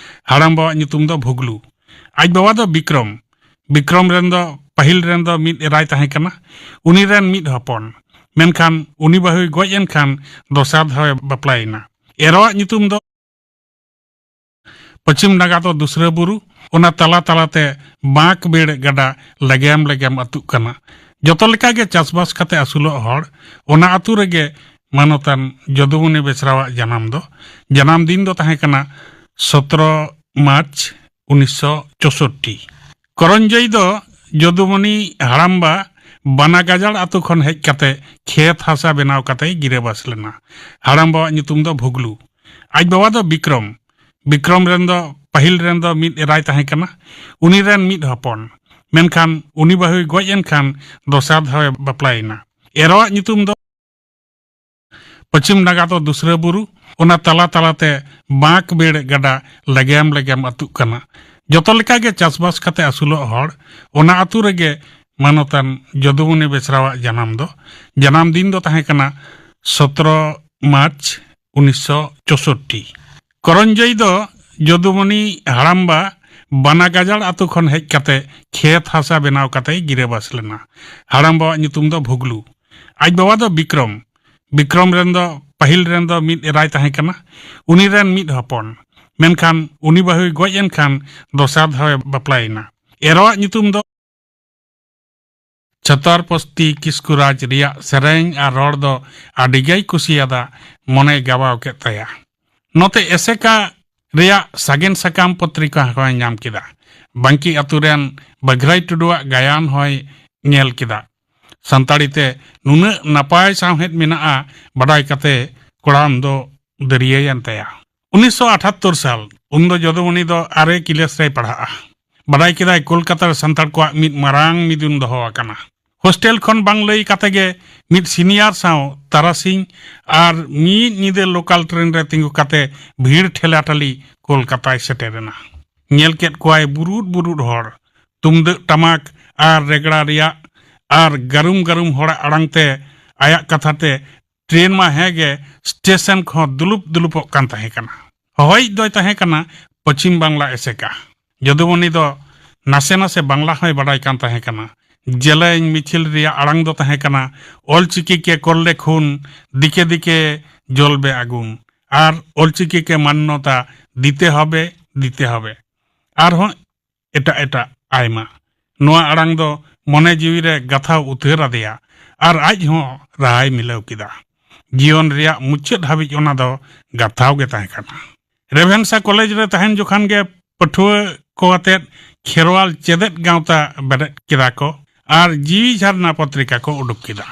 ᱦᱟᱲᱟᱢ ᱵᱟᱵᱟᱣᱟᱜ ᱧᱩᱛᱩᱢ ᱫᱚ ᱵᱷᱩᱜᱽᱞᱩ᱾ ᱟᱡ ᱵᱟᱵᱟ ᱫᱚ ᱵᱤᱠᱨᱚᱢ᱾ ᱵᱤᱠᱨᱚᱢ ᱨᱮᱱ ᱫᱚ ᱯᱟᱹᱦᱤᱞ ᱨᱮᱱ ᱫᱚ ᱢᱤᱫ ᱮᱨᱟᱭ ᱛᱟᱦᱮᱸ ᱠᱟᱱᱟ᱾ ᱩᱱᱤ ᱨᱮᱱ ᱢᱤᱫ ᱦᱚᱯᱚᱱ᱾ ᱢᱮᱱᱠᱷᱟᱱ ᱩᱱᱤ ᱵᱟᱹᱦᱩᱭ ᱜᱚᱡ ᱮᱱ ᱠᱷᱟᱱ ᱫᱚᱥᱟᱨ ᱫᱷᱟᱣᱮ ᱵᱟᱯᱞᱟᱭᱮᱱᱟ᱾ ᱮᱨᱟᱣᱟᱜ ᱧᱩᱛᱩᱢ ᱫᱚ ᱯᱚᱪᱷᱤᱢ ᱱᱟᱜᱟᱛ ᱫᱚ ᱫᱩᱥᱨᱟᱹ ᱵᱩᱨᱩ, ᱚᱱᱟ ᱛᱟᱞᱟ ᱛᱟᱞᱟᱛᱮ ᱵᱟᱸᱠ ᱵᱮᱲ ᱜᱟᱰᱟ ᱞᱮᱜᱮᱢ ᱞᱮᱜᱮᱢ ᱟᱹᱛᱩᱜ ᱠᱟᱱᱟ᱾ ᱡᱚᱛᱚ ᱞᱮᱠᱟᱜᱮ ᱪᱟᱥᱵᱟᱥ ᱠᱟᱛᱮ ᱟᱹᱥᱩᱞᱚᱜ ᱦᱚᱲ, ᱚᱱᱟ ᱟᱹᱛᱩ ᱨᱮᱜᱮ ᱢᱟᱱᱚᱛᱟᱱ ᱡᱚᱫᱩᱢᱚᱱᱤ ᱵᱮᱥᱨᱟᱣᱟᱜ ᱡᱟᱱᱟᱢ ᱫᱚ᱾ ᱡᱟᱱᱟᱢ ᱫᱤᱱ ᱫᱚ ᱛᱟᱦᱮᱸ ᱠᱟᱱᱟ ᱥᱚᱛᱨᱚ ᱢᱟᱨᱪ ᱩᱱᱤᱥᱥᱚ ᱪᱳᱥᱳᱴᱴᱤ᱾ ᱠᱚᱨᱚᱧᱡᱚᱭ ᱫᱚ ᱡᱚᱫᱩᱢᱚᱱᱤ ᱦᱟᱲᱟᱢᱵᱟ ᱵᱟᱱᱟ ᱜᱟᱡᱟᱲ ᱟᱛᱳ ᱠᱷᱚᱱ ᱦᱮᱡ ᱠᱟᱛᱮ ᱠᱷᱮᱛ ᱦᱟᱥᱟ ᱵᱮᱱᱟᱣ ᱠᱟᱛᱮᱭ ᱜᱤᱨᱟᱹᱵᱟᱥ ᱞᱮᱱᱟ᱾ ᱦᱟᱲᱟᱢᱵᱟᱣᱟᱜ ᱧᱩᱛᱩᱢ ᱫᱚ ᱵᱷᱩᱜᱽᱞᱩ᱾ ᱟᱡ ᱵᱟᱵᱟ ᱫᱚ ᱵᱤᱠᱨᱚᱢ᱾ ᱵᱤᱠᱨᱚᱢ ᱨᱮᱱ ᱫᱚ ᱯᱟᱹᱦᱤᱞ ᱨᱮᱱ ᱫᱚ ᱢᱤᱫ ᱮᱨᱟᱭ ᱛᱟᱦᱮᱸ ᱠᱟᱱᱟ᱾ ᱩᱱᱤ ᱨᱮᱱ ᱢᱤᱫ ᱦᱚᱯᱚᱱ᱾ ᱢᱮᱱᱠᱷᱟᱱ ᱩᱱᱤ ᱵᱟᱹᱦᱩᱭ ᱜᱚᱡ ᱮᱱ ᱠᱷᱟᱱ ᱫᱚᱥᱟᱨ ᱫᱷᱟᱣᱮ ᱵᱟᱯᱞᱟᱭᱮᱱᱟ᱾ ᱮᱨᱟᱣᱟᱜ ᱧᱩᱛᱩᱢ ᱫᱚ ᱯᱚᱪᱷᱤᱢ ᱱᱟᱜᱟᱛ ᱫᱚ ᱫᱩᱥᱨᱟᱹ ᱵᱩᱨᱩ, ᱚᱱᱟ ᱛᱟᱞᱟ ᱛᱟᱞᱟᱛᱮ ᱵᱟᱸᱠ ᱵᱮᱲ ᱜᱟᱰᱟ ᱞᱮᱜᱮᱢ ᱞᱮᱜᱮᱢ ᱟᱹᱛᱩᱜ ᱠᱟᱱᱟ᱾ ᱡᱚᱛᱚ ᱞᱮᱠᱟᱜᱮ ᱪᱟᱥᱵᱟᱥ ᱠᱟᱛᱮ ᱟᱹᱥᱩᱞᱚᱜ ᱦᱚᱲ, ᱚᱱᱟ ᱟᱹᱛᱩ ᱨᱮᱜᱮ ᱢᱟᱱᱚᱛᱟᱱ ᱡᱚᱫᱩᱢᱚᱱᱤ ᱵᱮᱥᱨᱟᱣᱟᱜ ᱡᱟᱱᱟᱢ ᱫᱚ᱾ ᱡᱟᱱᱟᱢ ᱫᱤᱱ ᱫᱚ ᱛᱟᱦᱮᱸ ᱠᱟᱱᱟ ᱥᱚᱛᱨᱚ ᱢᱟᱨᱪ ᱩᱱᱤᱥᱥᱚ ᱪᱳᱥᱳᱴᱴᱤ᱾ ᱠᱚᱨᱚᱧᱡᱚᱭ ᱫᱚ ᱡᱚᱫᱩᱢᱚᱱᱤ ᱦᱟᱲᱟᱢᱵᱟ ᱵᱟᱱᱟ ᱜᱟᱡᱟᱲ ᱟᱛᱳ ᱠᱷᱚᱱ ᱦᱮᱡ ᱠᱟᱛᱮ ᱠᱷᱮᱛ ᱦᱟᱥᱟ ᱵᱮᱱᱟᱣ ᱠᱟᱛᱮᱭ ᱜᱤᱨᱟᱹᱵᱟᱥ ᱞᱮᱱᱟ᱾ ᱦᱟᱲᱟᱢᱵᱟᱣᱟᱜ ᱧᱩᱛᱩᱢ ᱫᱚ ᱵᱷᱩᱜᱽᱞᱩ᱾ ᱟᱡ ᱵᱟᱵᱟ ᱫᱚ ᱵᱤᱠᱨᱚᱢ᱾ ᱵᱤᱠᱨᱚᱢ ᱨᱮᱱ ᱫᱚ ᱯᱟᱹᱦᱤᱞ ᱨᱮᱱ ᱫᱚ ᱢᱤᱫ ᱮᱨᱟᱭ ᱛᱟᱦᱮᱸ ᱠᱟᱱᱟ᱾ ᱩᱱᱤ ᱨᱮᱱ ᱢᱤᱫ ᱦᱚᱯᱚᱱ᱾ ᱢᱮᱱᱠᱷᱟᱱ ᱩᱱᱤ ᱵᱟᱹᱦᱩᱭ ᱜᱚᱡ ᱮᱱ ᱠᱷᱟᱱ ᱫᱚᱥᱟᱨ ᱫᱷᱟᱣᱮ ᱵᱟᱯᱞᱟᱭᱮᱱᱟ᱾ ᱮᱨᱟᱣᱟᱜ ᱧᱩᱛᱩᱢ ᱫᱚ ᱪᱷᱟᱛᱟᱨᱯᱚᱥᱛᱤ ᱠᱤᱥᱠᱩ ᱨᱟᱡᱽ ᱨᱮᱭᱟᱜ ᱥᱮᱨᱮᱧ ᱟᱨ ᱨᱚᱲ ᱫᱚ ᱟᱹᱰᱤ ᱜᱮᱭ ᱠᱩᱥᱤᱭᱟᱫᱟ, ᱢᱚᱱᱮᱭ ᱜᱟᱵᱟᱣ ᱠᱮᱫ ᱛᱟᱭᱟ᱾ ᱱᱚᱛᱮ ᱮᱥᱮᱠᱟ ᱨᱮᱭᱟᱜ ᱥᱟᱜᱮᱱ ᱥᱟᱠᱟᱢ ᱯᱚᱛᱨᱤᱠᱟ ᱦᱚᱸᱭ ᱧᱟᱢ ᱠᱮᱫᱟ᱾ ᱵᱟᱝᱠᱤ ᱟᱛᱳ ᱨᱮᱱ ᱵᱟᱜᱷᱨᱟᱭ ᱴᱩᱰᱩᱣᱟᱜ ᱜᱟᱭᱟᱱ ᱦᱚᱸᱭ ᱧᱮᱞ ᱠᱮᱫᱟ᱾ ᱥᱟᱱᱛᱟᱲᱤ ᱛᱮ ᱱᱩᱱᱟᱹᱜ ᱱᱟᱯᱟᱭ ᱥᱟᱶᱦᱮᱫ ᱢᱮᱱᱟᱜᱼᱟ ᱵᱟᱰᱟᱭ ᱠᱟᱛᱮ ᱠᱚᱲᱟᱢ ᱫᱚ ᱫᱟᱹᱨᱭᱟᱹᱭᱮᱱ ᱛᱟᱭᱟ᱾ ᱩᱱᱤᱥᱥᱚ ᱟᱴᱷᱟᱛᱛᱳᱨ ᱥᱟᱞ, ᱩᱱᱫᱚ ᱡᱚᱫᱩᱢᱚᱱᱤ ᱫᱚ ᱟᱨᱮ ᱠᱤᱞᱟᱥ ᱨᱮᱭ ᱯᱟᱲᱦᱟᱜᱼᱟ᱾ ᱵᱟᱰᱟᱭ ᱠᱮᱫᱟᱭ ᱠᱳᱞᱠᱟᱛᱟ ᱨᱮ ᱥᱟᱱᱛᱟᱲ ᱠᱚᱣᱟᱜ ᱢᱤᱫ ᱢᱟᱨᱟᱝ ᱢᱤᱫᱩᱱ ᱫᱚᱦᱚ ᱟᱠᱟᱱᱟ᱾ ᱦᱳᱥᱴᱮᱞ ᱠᱷᱚᱱ ᱵᱟᱝ ᱞᱟᱹᱭ ᱠᱟᱛᱮ ᱜᱮ ᱢᱤᱫ ᱥᱤᱱᱤᱭᱟᱨ ᱥᱟᱶ ᱛᱟᱨᱟᱥᱤᱧ ᱟᱨ ᱢᱤᱫ ᱧᱤᱫᱟᱹ ᱞᱳᱠᱟᱞ ᱴᱨᱮᱱ ᱨᱮ ᱛᱤᱸᱜᱩ ᱠᱟᱛᱮ ᱵᱷᱤᱲ ᱴᱷᱮᱞᱟᱴᱟᱞᱤ ᱠᱳᱞᱠᱟᱛᱟᱭ ᱥᱮᱴᱮᱨᱮᱱᱟ᱾ ᱧᱮᱞ ᱠᱮᱫ ᱠᱚᱣᱟᱭ ᱵᱩᱨᱩᱫ ᱵᱩᱨᱩᱫ ᱦᱚᱲ, ᱛᱩᱢᱫᱟᱹᱜ ᱴᱟᱢᱟᱠ ᱟᱨ ᱨᱮᱜᱽᱲᱟ ᱨᱮᱭᱟᱜ ᱟᱨ ᱜᱟᱹᱨᱩᱢ ᱜᱟᱹᱨᱩᱢ ᱦᱚᱲᱟᱜ ᱟᱲᱟᱝ ᱛᱮ ᱟᱭᱟᱜ ᱠᱟᱛᱷᱟ ᱛᱮ ᱴᱨᱮᱱ ᱢᱟ ᱦᱮᱸ ᱜᱮ, ᱥᱴᱮᱥᱚᱱ ᱠᱚᱦᱚᱸ ᱫᱩᱞᱩᱯ ᱫᱩᱞᱩᱯᱚᱜ ᱠᱟᱱ ᱛᱟᱦᱮᱸ ᱠᱟᱱᱟ᱾ ᱦᱚᱦᱚᱭᱤᱡ ᱫᱚᱭ ᱛᱟᱦᱮᱸ ᱠᱟᱱᱟ ᱯᱚᱪᱷᱤᱢ ᱵᱟᱝᱞᱟ ᱮᱥᱮᱠᱟ᱾ ᱡᱚᱫᱩᱢᱚᱱᱤ ᱫᱚ ᱱᱟᱥᱮ ᱱᱟᱥᱮ ᱵᱟᱝᱞᱟ ᱦᱚᱸᱭ ᱵᱟᱰᱟᱭ ᱠᱟᱱ ᱛᱟᱦᱮᱸ ᱠᱟᱱᱟ᱾ ᱡᱮᱞᱮᱧ ᱢᱤᱪᱷᱤᱞ ᱨᱮᱭᱟᱜ ᱟᱲᱟᱝ ᱫᱚ ᱛᱟᱦᱮᱸ ᱠᱟᱱᱟ, "ᱚᱞᱪᱤᱠᱤ ᱠᱮ ᱠᱚᱨᱞᱮ ᱠᱷᱩᱱ, ᱫᱤᱠᱮ ᱫᱤᱠᱮ ᱡᱚᱞᱵᱮ ᱟᱜᱩᱱ", ᱟᱨ "ᱚᱞᱪᱤᱠᱤ ᱠᱮ ᱢᱟᱱᱱᱚᱛᱟ ᱫᱤᱛᱮ ᱦᱚᱵᱮ, ᱫᱤᱛᱮ ᱦᱚᱵᱮ", ᱟᱨᱦᱚᱸ ᱮᱴᱟᱜ ᱮᱴᱟᱜ ᱟᱭᱢᱟ᱾ ᱱᱚᱣᱟ ᱟᱲᱟᱝ ᱫᱚ ᱢᱚᱱᱮ ᱡᱤᱣᱤ ᱨᱮ ᱜᱟᱛᱷᱟᱣ ᱩᱛᱟᱹᱨ ᱟᱫᱮᱭᱟ ᱟᱨ ᱟᱡ ᱦᱚᱸ ᱨᱟᱦᱟᱭ ᱢᱤᱞᱟᱹᱣ ᱠᱮᱫᱟ᱾ ᱡᱤᱭᱚᱱ ᱨᱮᱭᱟᱜ ᱢᱩᱪᱟᱹᱫ ᱦᱟᱹᱵᱤᱡ ᱚᱱᱟ ᱫᱚ ᱜᱟᱛᱷᱟᱣ ᱜᱮ ᱛᱟᱦᱮᱸ ᱠᱟᱱᱟ᱾ ᱨᱮᱵᱷᱮᱱᱥᱟ ᱠᱚᱞᱮᱡᱽ ᱨᱮ ᱛᱟᱦᱮᱱ ᱡᱚᱠᱷᱟᱱ ᱜᱮ ᱯᱟᱹᱴᱷᱩᱣᱟᱹ ᱠᱚ ᱟᱛᱮᱫ ᱠᱷᱮᱨᱣᱟᱞ ᱪᱮᱫᱮᱫ ᱜᱟᱶᱛᱟ ᱵᱮᱨᱮᱫ ᱠᱮᱫᱟ ᱠᱚ ᱟᱨ ᱡᱤᱣᱤ ᱡᱷᱟᱨᱱᱟ ᱯᱚᱛᱨᱤᱠᱟ ᱠᱚ ᱩᱰᱩᱠ ᱠᱮᱫᱟ᱾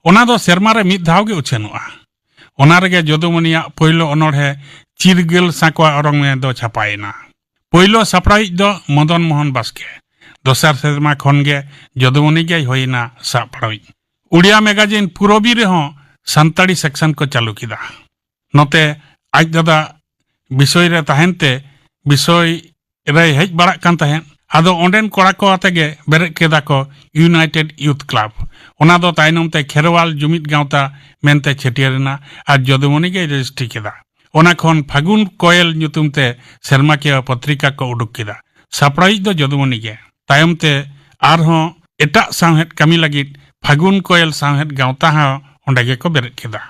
ᱚᱱᱟ ᱫᱚ ᱥᱮᱨᱢᱟ ᱨᱮ ᱢᱤᱫ ᱫᱷᱟᱣ ᱜᱮ ᱩᱪᱷᱟᱹᱱᱚᱜᱼᱟ᱾ ᱚᱱᱟ ᱨᱮᱜᱮ ᱡᱚᱫᱩᱢᱚᱱᱤᱭᱟᱜ ᱯᱳᱭᱞᱳ ᱚᱱᱚᱬᱦᱮ ᱪᱤᱨᱜᱟᱹᱞ ᱥᱟᱸᱠᱣᱟ ᱚᱨᱚᱝ ᱢᱮ ᱫᱚ ᱪᱷᱟᱯᱟᱭᱮᱱᱟ᱾ ᱯᱳᱭᱞᱳ ᱥᱟᱯᱲᱟᱣᱤᱡ ᱫᱚ ᱢᱚᱫᱚᱱ ᱢᱳᱦᱚᱱ ᱵᱟᱥᱠᱮ᱾ ᱫᱚᱥᱟᱨ ᱥᱮᱨᱢᱟ ᱠᱷᱚᱱ ᱜᱮ ᱡᱚᱫᱩᱢᱚᱱᱤ ᱜᱮᱭ ᱦᱩᱭᱮᱱᱟ ᱥᱟᱯᱲᱟᱣᱤᱡ᱾ ᱩᱲᱤᱭᱟ ᱢᱮᱜᱟᱡᱤᱱ ᱯᱩᱨᱚᱵᱤ ᱨᱮᱦᱚᱸ ᱥᱟᱱᱛᱟᱲᱤ ᱥᱮᱠᱥᱚᱱ ᱠᱚ ᱪᱟᱹᱞᱩ ᱠᱮᱫᱟ᱾ ᱱᱚᱛᱮ ᱟᱡ ᱫᱟᱫᱟ ᱵᱤᱥᱚᱭ ᱨᱮ ᱛᱟᱦᱮᱱ ᱛᱮ ᱵᱤᱥᱚᱭ ᱨᱮᱭ ᱦᱮᱡ ᱵᱟᱲᱟᱜ ᱠᱟᱱ ᱛᱟᱦᱮᱸᱫ᱾ ᱟᱫᱚ ᱚᱸᱰᱮᱱ ᱠᱚᱲᱟ ᱠᱚ ᱟᱛᱮ ᱜᱮ ᱵᱮᱨᱮᱫ ᱠᱮᱫᱟ ᱠᱚ ᱤᱭᱩᱱᱟᱭᱴᱮᱰ ᱭᱩᱛᱷ ᱠᱞᱟᱵᱽ᱾ ᱚᱱᱟ ᱫᱚ ᱛᱟᱭᱱᱚᱢ ᱛᱮ ᱠᱷᱮᱨᱣᱟᱞ ᱡᱩᱢᱤᱫ ᱜᱟᱶᱛᱟ ᱢᱮᱱᱛᱮ ᱪᱷᱟᱹᱴᱭᱟᱹᱨ ᱮᱱᱟ ᱟᱨ ᱡᱚᱫᱩᱢᱚᱱᱤ ᱜᱮᱭ ᱨᱮᱡᱤᱥᱴᱨᱤ ᱠᱮᱫᱟ᱾ ᱚᱱᱟ ᱠᱷᱚᱱ ᱯᱷᱟᱹᱜᱩᱱ ᱠᱚᱭᱮᱞ ᱧᱩᱛᱩᱢ ᱛᱮ ᱥᱮᱨᱢᱟᱠᱤᱭᱟᱹ ᱯᱚᱛᱨᱤᱠᱟ ᱠᱚ ᱩᱰᱩᱠ ᱠᱮᱫᱟ᱾ ᱥᱟᱯᱲᱟᱣᱤᱡ ᱫᱚ ᱡᱚᱫᱩᱢᱚᱱᱤ ᱜᱮ᱾ ᱛᱟᱭᱚᱢ ᱛᱮ ᱟᱨᱦᱚᱸ ᱮᱴᱟᱜ ᱥᱟᱶᱦᱮᱫ ᱠᱟᱹᱢᱤ ᱞᱟᱹᱜᱤᱫ ᱯᱷᱟᱹᱜᱩᱱ ᱠᱚᱭᱮᱞ ᱥᱟᱶᱦᱮᱫ ᱜᱟᱶᱛᱟ ᱦᱚᱸ ᱚᱸᱰᱮ ᱜᱮᱠᱚ ᱵᱮᱨᱮᱫ ᱠᱮᱫᱟ᱾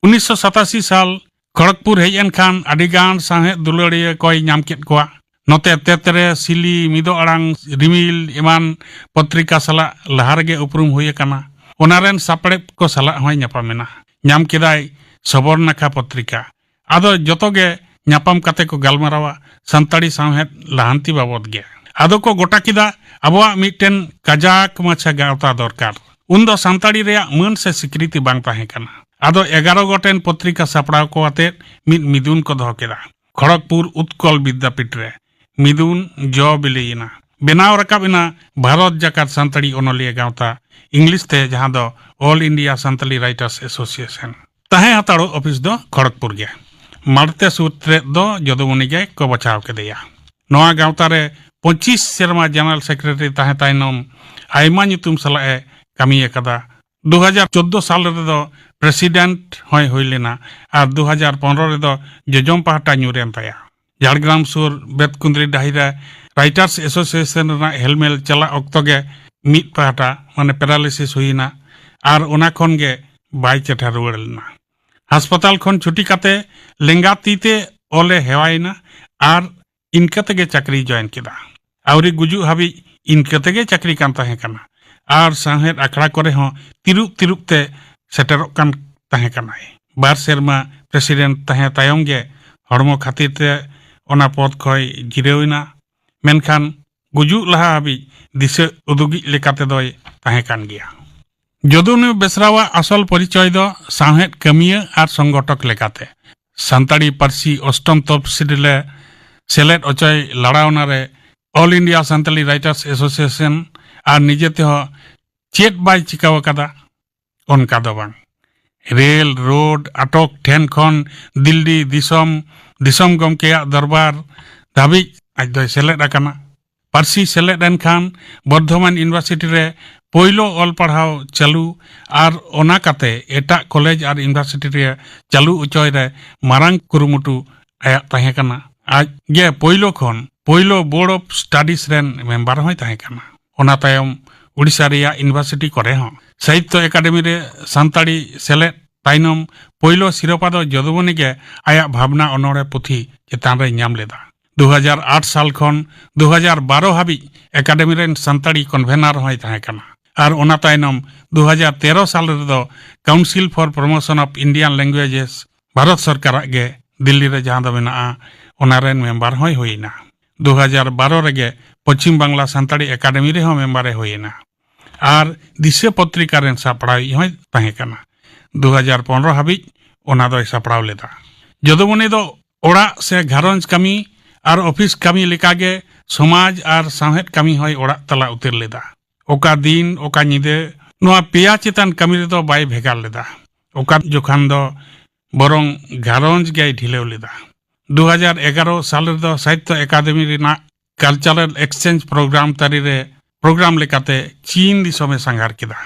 ᱩᱱᱤᱥᱥᱚ ᱥᱟᱛᱟᱥᱤ ᱥᱟᱞ ᱠᱷᱚᱲᱚᱜᱽᱯᱩᱨ ᱦᱮᱡ ᱮᱱ ᱠᱷᱟᱱ ᱟᱹᱰᱤ ᱜᱟᱱ ᱥᱟᱶᱦᱮᱫ ᱫᱩᱞᱟᱹᱲᱤᱭᱟᱹ ᱠᱚᱭ ᱧᱟᱢ ᱠᱮᱫ ᱠᱚᱣᱟ᱾ ᱱᱚᱛᱮ ᱛᱮᱛᱨᱮ, ᱥᱤᱞᱤ, ᱢᱤᱫᱚᱜ ᱟᱲᱟᱝ, ᱨᱤᱢᱤᱞ ᱮᱢᱟᱱ ᱯᱚᱛᱨᱤᱠᱟ ᱥᱟᱞᱟᱜ ᱞᱟᱦᱟ ᱨᱮᱜᱮ ᱩᱯᱨᱩᱢ ᱦᱩᱭ ᱟᱠᱟᱱᱟ᱾ ᱚᱱᱟ ᱨᱮᱱ ᱥᱟᱯᱲᱮᱫ ᱠᱚ ᱥᱟᱞᱟᱜ ᱦᱚᱸᱭ ᱧᱟᱯᱟᱢ ᱮᱱᱟ᱾ ᱧᱟᱢ ᱠᱮᱫᱟᱭ ᱥᱚᱵᱚᱨᱱᱟᱠᱷᱟ ᱯᱚᱛᱨᱤᱠᱟ᱾ ᱟᱫᱚ ᱡᱚᱛᱚ ᱜᱮ ᱧᱟᱯᱟᱢ ᱠᱟᱛᱮ ᱠᱚ ᱜᱟᱞᱢᱟᱨᱟᱣᱟ ᱥᱟᱱᱛᱟᱲᱤ ᱥᱟᱶᱦᱮᱫ ᱞᱟᱦᱟᱱᱛᱤ ᱵᱟᱵᱚᱫ ᱜᱮ᱾ ᱟᱫᱚ ᱠᱚ ᱜᱚᱴᱟ ᱠᱮᱫᱟ, ᱟᱵᱚᱣᱟᱜ ᱢᱤᱫᱴᱮᱱ ᱠᱟᱡᱟᱠ ᱢᱟᱪᱷᱟ ᱜᱟᱶᱛᱟ ᱫᱚᱨᱠᱟᱨ᱾ ᱩᱱᱫᱚ ᱥᱟᱱᱛᱟᱲᱤ ᱨᱮᱭᱟᱜ ᱢᱟᱹᱱ ᱥᱮ ᱥᱤᱠᱨᱤᱛᱤ ᱵᱟᱝ ᱛᱟᱦᱮᱸ ᱠᱟᱱᱟ᱾ ᱟᱫᱚ ᱮᱜᱟᱨᱚ ᱜᱚᱴᱮᱱ ᱯᱚᱛᱨᱤᱠᱟ ᱥᱟᱯᱲᱟᱣ ᱠᱚ ᱟᱛᱮ ᱢᱤᱫ ᱢᱤᱫᱩᱱ ᱠᱚ ᱫᱚᱦᱚ ᱠᱮᱫᱟ᱾ ᱠᱷᱚᱲᱚᱜᱽᱯᱩᱨ ᱩᱛᱠᱚᱞ ᱵᱤᱫᱽᱫᱟᱯᱤᱴ ᱨᱮ ᱢᱤᱫᱩᱱ ᱡᱚ ᱵᱤᱞᱤᱭᱮᱱᱟ᱾ ᱵᱮᱱᱟᱣ ᱨᱟᱠᱟᱵ ᱮᱱᱟ ᱵᱷᱟᱨᱚᱛ ᱡᱟᱠᱟᱛ ᱥᱟᱱᱛᱟᱲᱤ ᱚᱱᱚᱞᱤᱭᱟᱹ ᱜᱟᱶᱛᱟ, ᱤᱝᱞᱤᱥ ᱛᱮ ᱡᱟᱦᱟᱸ ᱫᱚ All India Santali Writers Association᱾ ᱛᱟᱦᱮᱸ ᱦᱟᱛᱟᱲᱚᱜ ᱚᱯᱷᱤᱥ ᱫᱚ ᱠᱷᱚᱲᱚᱜᱽᱯᱩᱨ ᱜᱮ᱾ ᱢᱟᱲᱛᱮ ᱥᱩᱛᱨᱮᱫ ᱫᱚ ᱡᱚᱫᱩᱢᱚᱱᱤ ᱜᱮ ᱠᱚ ᱵᱟᱪᱷᱟᱣ ᱠᱮᱫᱮᱭᱟ᱾ ᱱᱚᱣᱟ ᱜᱟᱶᱛᱟ ᱨᱮ ᱯᱚᱸᱪᱤᱥ ᱥᱮᱨᱢᱟ ᱡᱮᱱᱟᱨᱟᱞ ᱥᱮᱠᱨᱮᱴᱟᱨᱤ ᱛᱟᱦᱮᱸ ᱛᱟᱭᱱᱚᱢ ᱟᱭᱢᱟ ᱧᱩᱛᱩᱢ ᱥᱟᱞᱟᱜ ᱮ ᱠᱟᱹᱢᱤ ᱟᱠᱟᱫᱟ᱾ ᱫᱩ ᱦᱟᱡᱟᱨ ᱪᱳᱫᱫᱳ ᱥᱟᱞ ᱨᱮᱫᱚ ᱯᱨᱮᱥᱤᱰᱮᱱᱴ ᱦᱚᱸᱭ ᱦᱩᱭ ᱞᱮᱱᱟ ᱟᱨ ᱫᱩ ᱦᱟᱡᱟᱨ ᱯᱚᱱᱨᱚ ᱨᱮᱫᱚ ᱡᱚᱡᱚᱢ ᱯᱟᱦᱴᱟ ᱧᱩᱨ ᱮᱱ ᱛᱟᱭᱟ᱾ ᱡᱷᱟᱲᱜᱨᱟᱢ ᱥᱩᱨ ᱵᱮᱛᱠᱩᱸᱫᱽᱨᱤ ᱰᱟᱹᱦᱤ ᱨᱮ ᱨᱟᱭᱴᱟᱨᱥ ᱮᱥᱳᱥᱤᱭᱮᱥᱚᱱ ᱨᱮᱱᱟᱜ ᱦᱮᱞᱢᱮᱞ ᱪᱟᱞᱟᱜ ᱚᱠᱛᱚ ᱜᱮ ᱢᱤᱫ ᱯᱟᱦᱴᱟ ᱢᱟᱱᱮ ᱯᱮᱨᱟᱞᱤᱥᱤᱥ ᱦᱩᱭᱮᱱᱟ ᱟᱨ ᱚᱱᱟ ᱠᱷᱚᱱ ᱜᱮ ᱵᱟᱭ ᱪᱮᱴᱷᱟ ᱨᱩᱣᱟᱹᱲ ᱞᱮᱱᱟ᱾ ᱦᱟᱥᱯᱟᱛᱟᱞ ᱠᱷᱚᱱ ᱪᱷᱩᱴᱤ ᱠᱟᱛᱮ ᱞᱮᱸᱜᱟ ᱛᱤ ᱛᱮ ᱚᱞᱮ ᱦᱮᱣᱟᱭᱮᱱᱟ ᱟᱨ ᱤᱱᱠᱟᱹ ᱛᱮᱜᱮ ᱪᱟᱹᱠᱨᱤ ᱡᱚᱭᱮᱱ ᱠᱮᱫᱟ᱾ ᱟᱹᱣᱨᱤ ᱜᱩᱡᱩᱜ ᱦᱟᱹᱵᱤᱡ ᱤᱱᱠᱟᱹ ᱛᱮᱜᱮ ᱪᱟᱹᱠᱨᱤ ᱠᱟᱱ ᱛᱟᱦᱮᱸ ᱠᱟᱱᱟ ᱟᱨ ᱥᱟᱶᱦᱮᱫ ᱟᱠᱷᱲᱟ ᱠᱚᱨᱮ ᱦᱚᱸ ᱛᱤᱨᱩᱵ ᱛᱤᱨᱩᱵ ᱛᱮ ᱥᱮᱴᱮᱨᱚᱜ ᱠᱟᱱ ᱛᱟᱦᱮᱸ ᱠᱟᱱᱟᱭ᱾ ᱵᱟᱨ ᱥᱮᱨᱢᱟ ᱯᱨᱮᱥᱤᱰᱮᱱᱴ ᱛᱟᱦᱮᱸ ᱛᱟᱭᱚᱢ ᱜᱮ ᱦᱚᱲᱢᱚ ᱠᱷᱟᱹᱛᱤᱨ ᱛᱮ ᱚᱱᱟ ᱯᱚᱫᱽ ᱠᱷᱚᱭ ᱡᱤᱨᱟᱹᱣ ᱮᱱᱟ᱾ ᱢᱮᱱᱠᱷᱟᱱ ᱜᱩᱡᱩᱜ ᱞᱟᱦᱟ ᱦᱟᱹᱵᱤᱡ ᱫᱤᱥᱟᱹ ᱩᱫᱩᱜᱤᱡ ᱞᱮᱠᱟ ᱛᱮᱫᱚᱭ ᱛᱟᱦᱮᱸ ᱠᱟᱱ ᱜᱮᱭᱟ᱾ ᱡᱚᱫᱩᱱᱩ ᱵᱮᱥᱨᱟᱣᱟᱜ ᱟᱥᱚᱞ ᱯᱚᱨᱤᱪᱚᱭ ᱫᱚ ᱥᱟᱶᱦᱮᱫ ᱠᱟᱹᱢᱤᱭᱟᱹ ᱟᱨ ᱥᱚᱝᱜᱚᱴᱷᱚᱠ ᱞᱮᱠᱟᱛᱮ᱾ ᱥᱟᱱᱛᱟᱲᱤ ᱯᱟᱹᱨᱥᱤ ᱚᱥᱴᱚᱢ ᱛᱚᱯᱥᱤᱞ ᱨᱮ ᱥᱮᱞᱮᱫ ᱚᱪᱚᱭ ᱞᱟᱲᱟᱣᱱᱟ ᱨᱮ All India Santali Writers Association ᱟᱨ ᱱᱤᱡᱮ ᱛᱮᱦᱚᱸ ᱪᱮᱫ ᱵᱟᱭ ᱪᱤᱠᱟᱹᱣ ᱟᱠᱟᱫᱟ? ᱚᱱᱠᱟ ᱫᱚ ᱵᱟᱝ᱾ ᱨᱮᱞ, ᱨᱳᱰ, ᱟᱴᱚᱠ ᱴᱷᱮᱱ ᱠᱷᱚᱱ ᱫᱤᱞᱞᱤ ᱫᱤᱥᱚᱢ, ᱫᱤᱥᱚᱢ ᱜᱚᱢᱠᱮᱭᱟᱜ ᱫᱚᱨᱵᱟᱨ ᱫᱷᱟᱹᱵᱤᱡ ᱟᱡ ᱫᱚᱭ ᱥᱮᱞᱮᱫ ᱟᱠᱟᱱᱟ᱾ ᱯᱟᱹᱨᱥᱤ ᱥᱮᱞᱮᱫ ᱮᱱᱠᱷᱟᱱ ᱵᱚᱨᱫᱷᱚᱢᱟᱱ ᱤᱭᱩᱱᱤᱵᱷᱟᱨᱥᱤᱴᱤ ᱨᱮ ᱯᱳᱭᱞᱳ ᱚᱞ ᱯᱟᱲᱦᱟᱣ ᱪᱟᱹᱞᱩ ᱟᱨ ᱚᱱᱟ ᱠᱟᱛᱮ ᱮᱴᱟᱜ ᱠᱚᱞᱮᱡᱽ ᱟᱨ ᱤᱭᱩᱱᱤᱵᱷᱟᱨᱥᱤᱴᱤ ᱨᱮ ᱪᱟᱹᱞᱩ ᱚᱪᱚᱭ ᱨᱮ ᱢᱟᱨᱟᱝ ᱠᱩᱨᱩᱢᱩᱴᱩ ᱟᱭᱟᱜ ᱛᱟᱦᱮᱸ ᱠᱟᱱᱟ᱾ ᱟᱡ ᱜᱮ ᱯᱳᱭᱞᱳ ᱠᱷᱚᱱ ᱯᱳᱭᱞᱳ Board of Studies ᱨᱮᱱ ᱢᱮᱢᱵᱟᱨ ᱦᱚᱸᱭ ᱛᱟᱦᱮᱸ ᱠᱟᱱᱟ᱾ ᱚᱱᱟ ᱛᱟᱭᱚᱢ ᱩᱲᱤᱥᱥᱟ ᱨᱮᱭᱟᱜ ᱤᱭᱩᱱᱤᱵᱷᱟᱨᱥᱤᱴᱤ ᱠᱚᱨᱮ ᱦᱚᱸ ᱥᱟᱦᱤᱛᱛᱚ ᱮᱠᱟᱰᱮᱢᱤ ᱨᱮ ᱥᱟᱱᱛᱟᱲᱤ ᱥᱮᱞᱮᱫ ᱛᱟᱭᱱᱚᱢ ᱯᱳᱭᱞᱳ ᱥᱤᱨᱳᱯᱟ ᱫᱚ ᱡᱚᱫᱩᱢᱚᱱᱤ ᱜᱮ ᱟᱭᱟᱜ ᱵᱷᱟᱵᱽᱱᱟ ᱚᱱᱚᱬᱦᱮ ᱯᱩᱛᱷᱤ ᱪᱮᱛᱟᱱ ᱨᱮᱭ ᱧᱟᱢ ᱞᱮᱫᱟ᱾ ᱫᱩ ᱦᱟᱡᱟᱨ ᱟᱴ ᱥᱟᱞ ᱠᱷᱚᱱ ᱫᱩ ᱦᱟᱡᱟᱨ ᱵᱟᱨᱚ ᱦᱟᱹᱵᱤᱡ ᱮᱠᱟᱰᱮᱢᱤ ᱨᱮᱱ ᱥᱟᱱᱛᱟᱲᱤ ᱠᱚᱱᱵᱷᱮᱱᱟᱨ ᱦᱚᱸᱭ ᱛᱟᱦᱮᱸ ᱠᱟᱱᱟ ᱟᱨ ᱚᱱᱟ ᱛᱟᱭᱱᱚᱢ ᱫᱩ ᱦᱟᱡᱟᱨ ᱛᱮᱨᱚ ᱥᱟᱞ ᱨᱮᱫᱚ Council for Promotion of Indian Languages Bharat ᱥᱚᱨᱠᱟᱨᱟᱜ ᱜᱮ ᱫᱤᱞᱞᱤ ᱨᱮ ᱡᱟᱦᱟᱸ ᱫᱚ ᱢᱮᱱᱟᱜᱼᱟ, ᱚᱱᱟ ᱨᱮᱱ ᱢᱮᱢᱵᱟᱨ ᱦᱚᱸᱭ ᱦᱩᱭᱮᱱᱟ᱾ ᱫᱩ ᱦᱟᱡᱟᱨ ᱵᱟᱨᱚ ᱨᱮᱜᱮ ᱯᱚᱪᱷᱤᱢ ᱵᱟᱝᱞᱟ ᱥᱟᱱᱛᱟᱲᱤ ᱮᱠᱟᱰᱮᱢᱤ ᱨᱮᱦᱚᱸ ᱢᱮᱢᱵᱟᱨᱮ ᱦᱩᱭᱮᱱᱟ᱾ ᱟᱨ ᱫᱤᱥᱟᱹ ᱯᱚᱛᱨᱤᱠᱟ ᱨᱮᱱ ᱥᱟᱯᱲᱟᱣᱤᱡ ᱦᱚᱸᱭ ᱛᱟᱦᱮᱸ ᱠᱟᱱᱟ᱾ ᱫᱩ ᱦᱟᱡᱟᱨ ᱯᱚᱱᱨᱚ ᱦᱟᱹᱵᱤᱡ ᱚᱱᱟ ᱫᱚᱭ ᱥᱟᱯᱲᱟᱣ ᱞᱮᱫᱟ᱾ ᱡᱚᱫᱩᱢᱚᱱᱤ ᱫᱚ ᱚᱲᱟᱜ ᱥᱮ ᱜᱷᱟᱨᱚᱸᱡᱽ ᱠᱟᱹᱢᱤ ᱟᱨ ᱚᱯᱷᱤᱥ ᱠᱟᱹᱢᱤ ᱞᱮᱠᱟᱜᱮ ᱥᱚᱢᱟᱡᱽ ᱟᱨ ᱥᱟᱶᱦᱮᱫ ᱠᱟᱹᱢᱤ ᱦᱚᱸᱭ ᱚᱲᱟᱜ ᱛᱟᱞᱟ ᱩᱛᱟᱹᱨ ᱞᱮᱫᱟ᱾ ᱚᱠᱟ ᱫᱤᱱ, ᱚᱠᱟ ᱧᱤᱫᱟᱹ, ᱱᱚᱣᱟ ᱯᱮᱭᱟ ᱪᱮᱛᱟᱱ ᱠᱟᱹᱢᱤ ᱨᱮᱫᱚ ᱵᱟᱭ ᱵᱷᱮᱜᱟᱨ ᱞᱮᱫᱟ᱾ ᱚᱠᱟ ᱡᱚᱠᱷᱟᱱ ᱫᱚ ᱵᱚᱨᱚᱝ ᱜᱷᱟᱨᱚᱸᱡᱽ ᱜᱮᱭ ᱰᱷᱤᱞᱟᱹᱣ ᱞᱮᱫᱟ᱾ ᱫᱩ ᱦᱟᱡᱟᱨ ᱮᱜᱟᱨᱚ ᱥᱟᱞ ᱨᱮᱫᱚ ᱥᱟᱦᱤᱛᱛᱚ ᱮᱠᱟᱰᱮᱢᱤ ᱨᱮᱱᱟᱜ ᱠᱟᱞᱪᱟᱨᱟᱞ ᱮᱠᱥᱪᱮᱧᱡᱽ ᱯᱨᱳᱜᱨᱟᱢ ᱛᱟᱹᱨᱤ ᱨᱮ, ᱯᱨᱳᱜᱨᱟᱢ ᱞᱮᱠᱟᱛᱮ ᱪᱤᱱ ᱫᱤᱥᱚᱢᱮ ᱥᱟᱸᱜᱷᱟᱨ ᱠᱮᱫᱟ᱾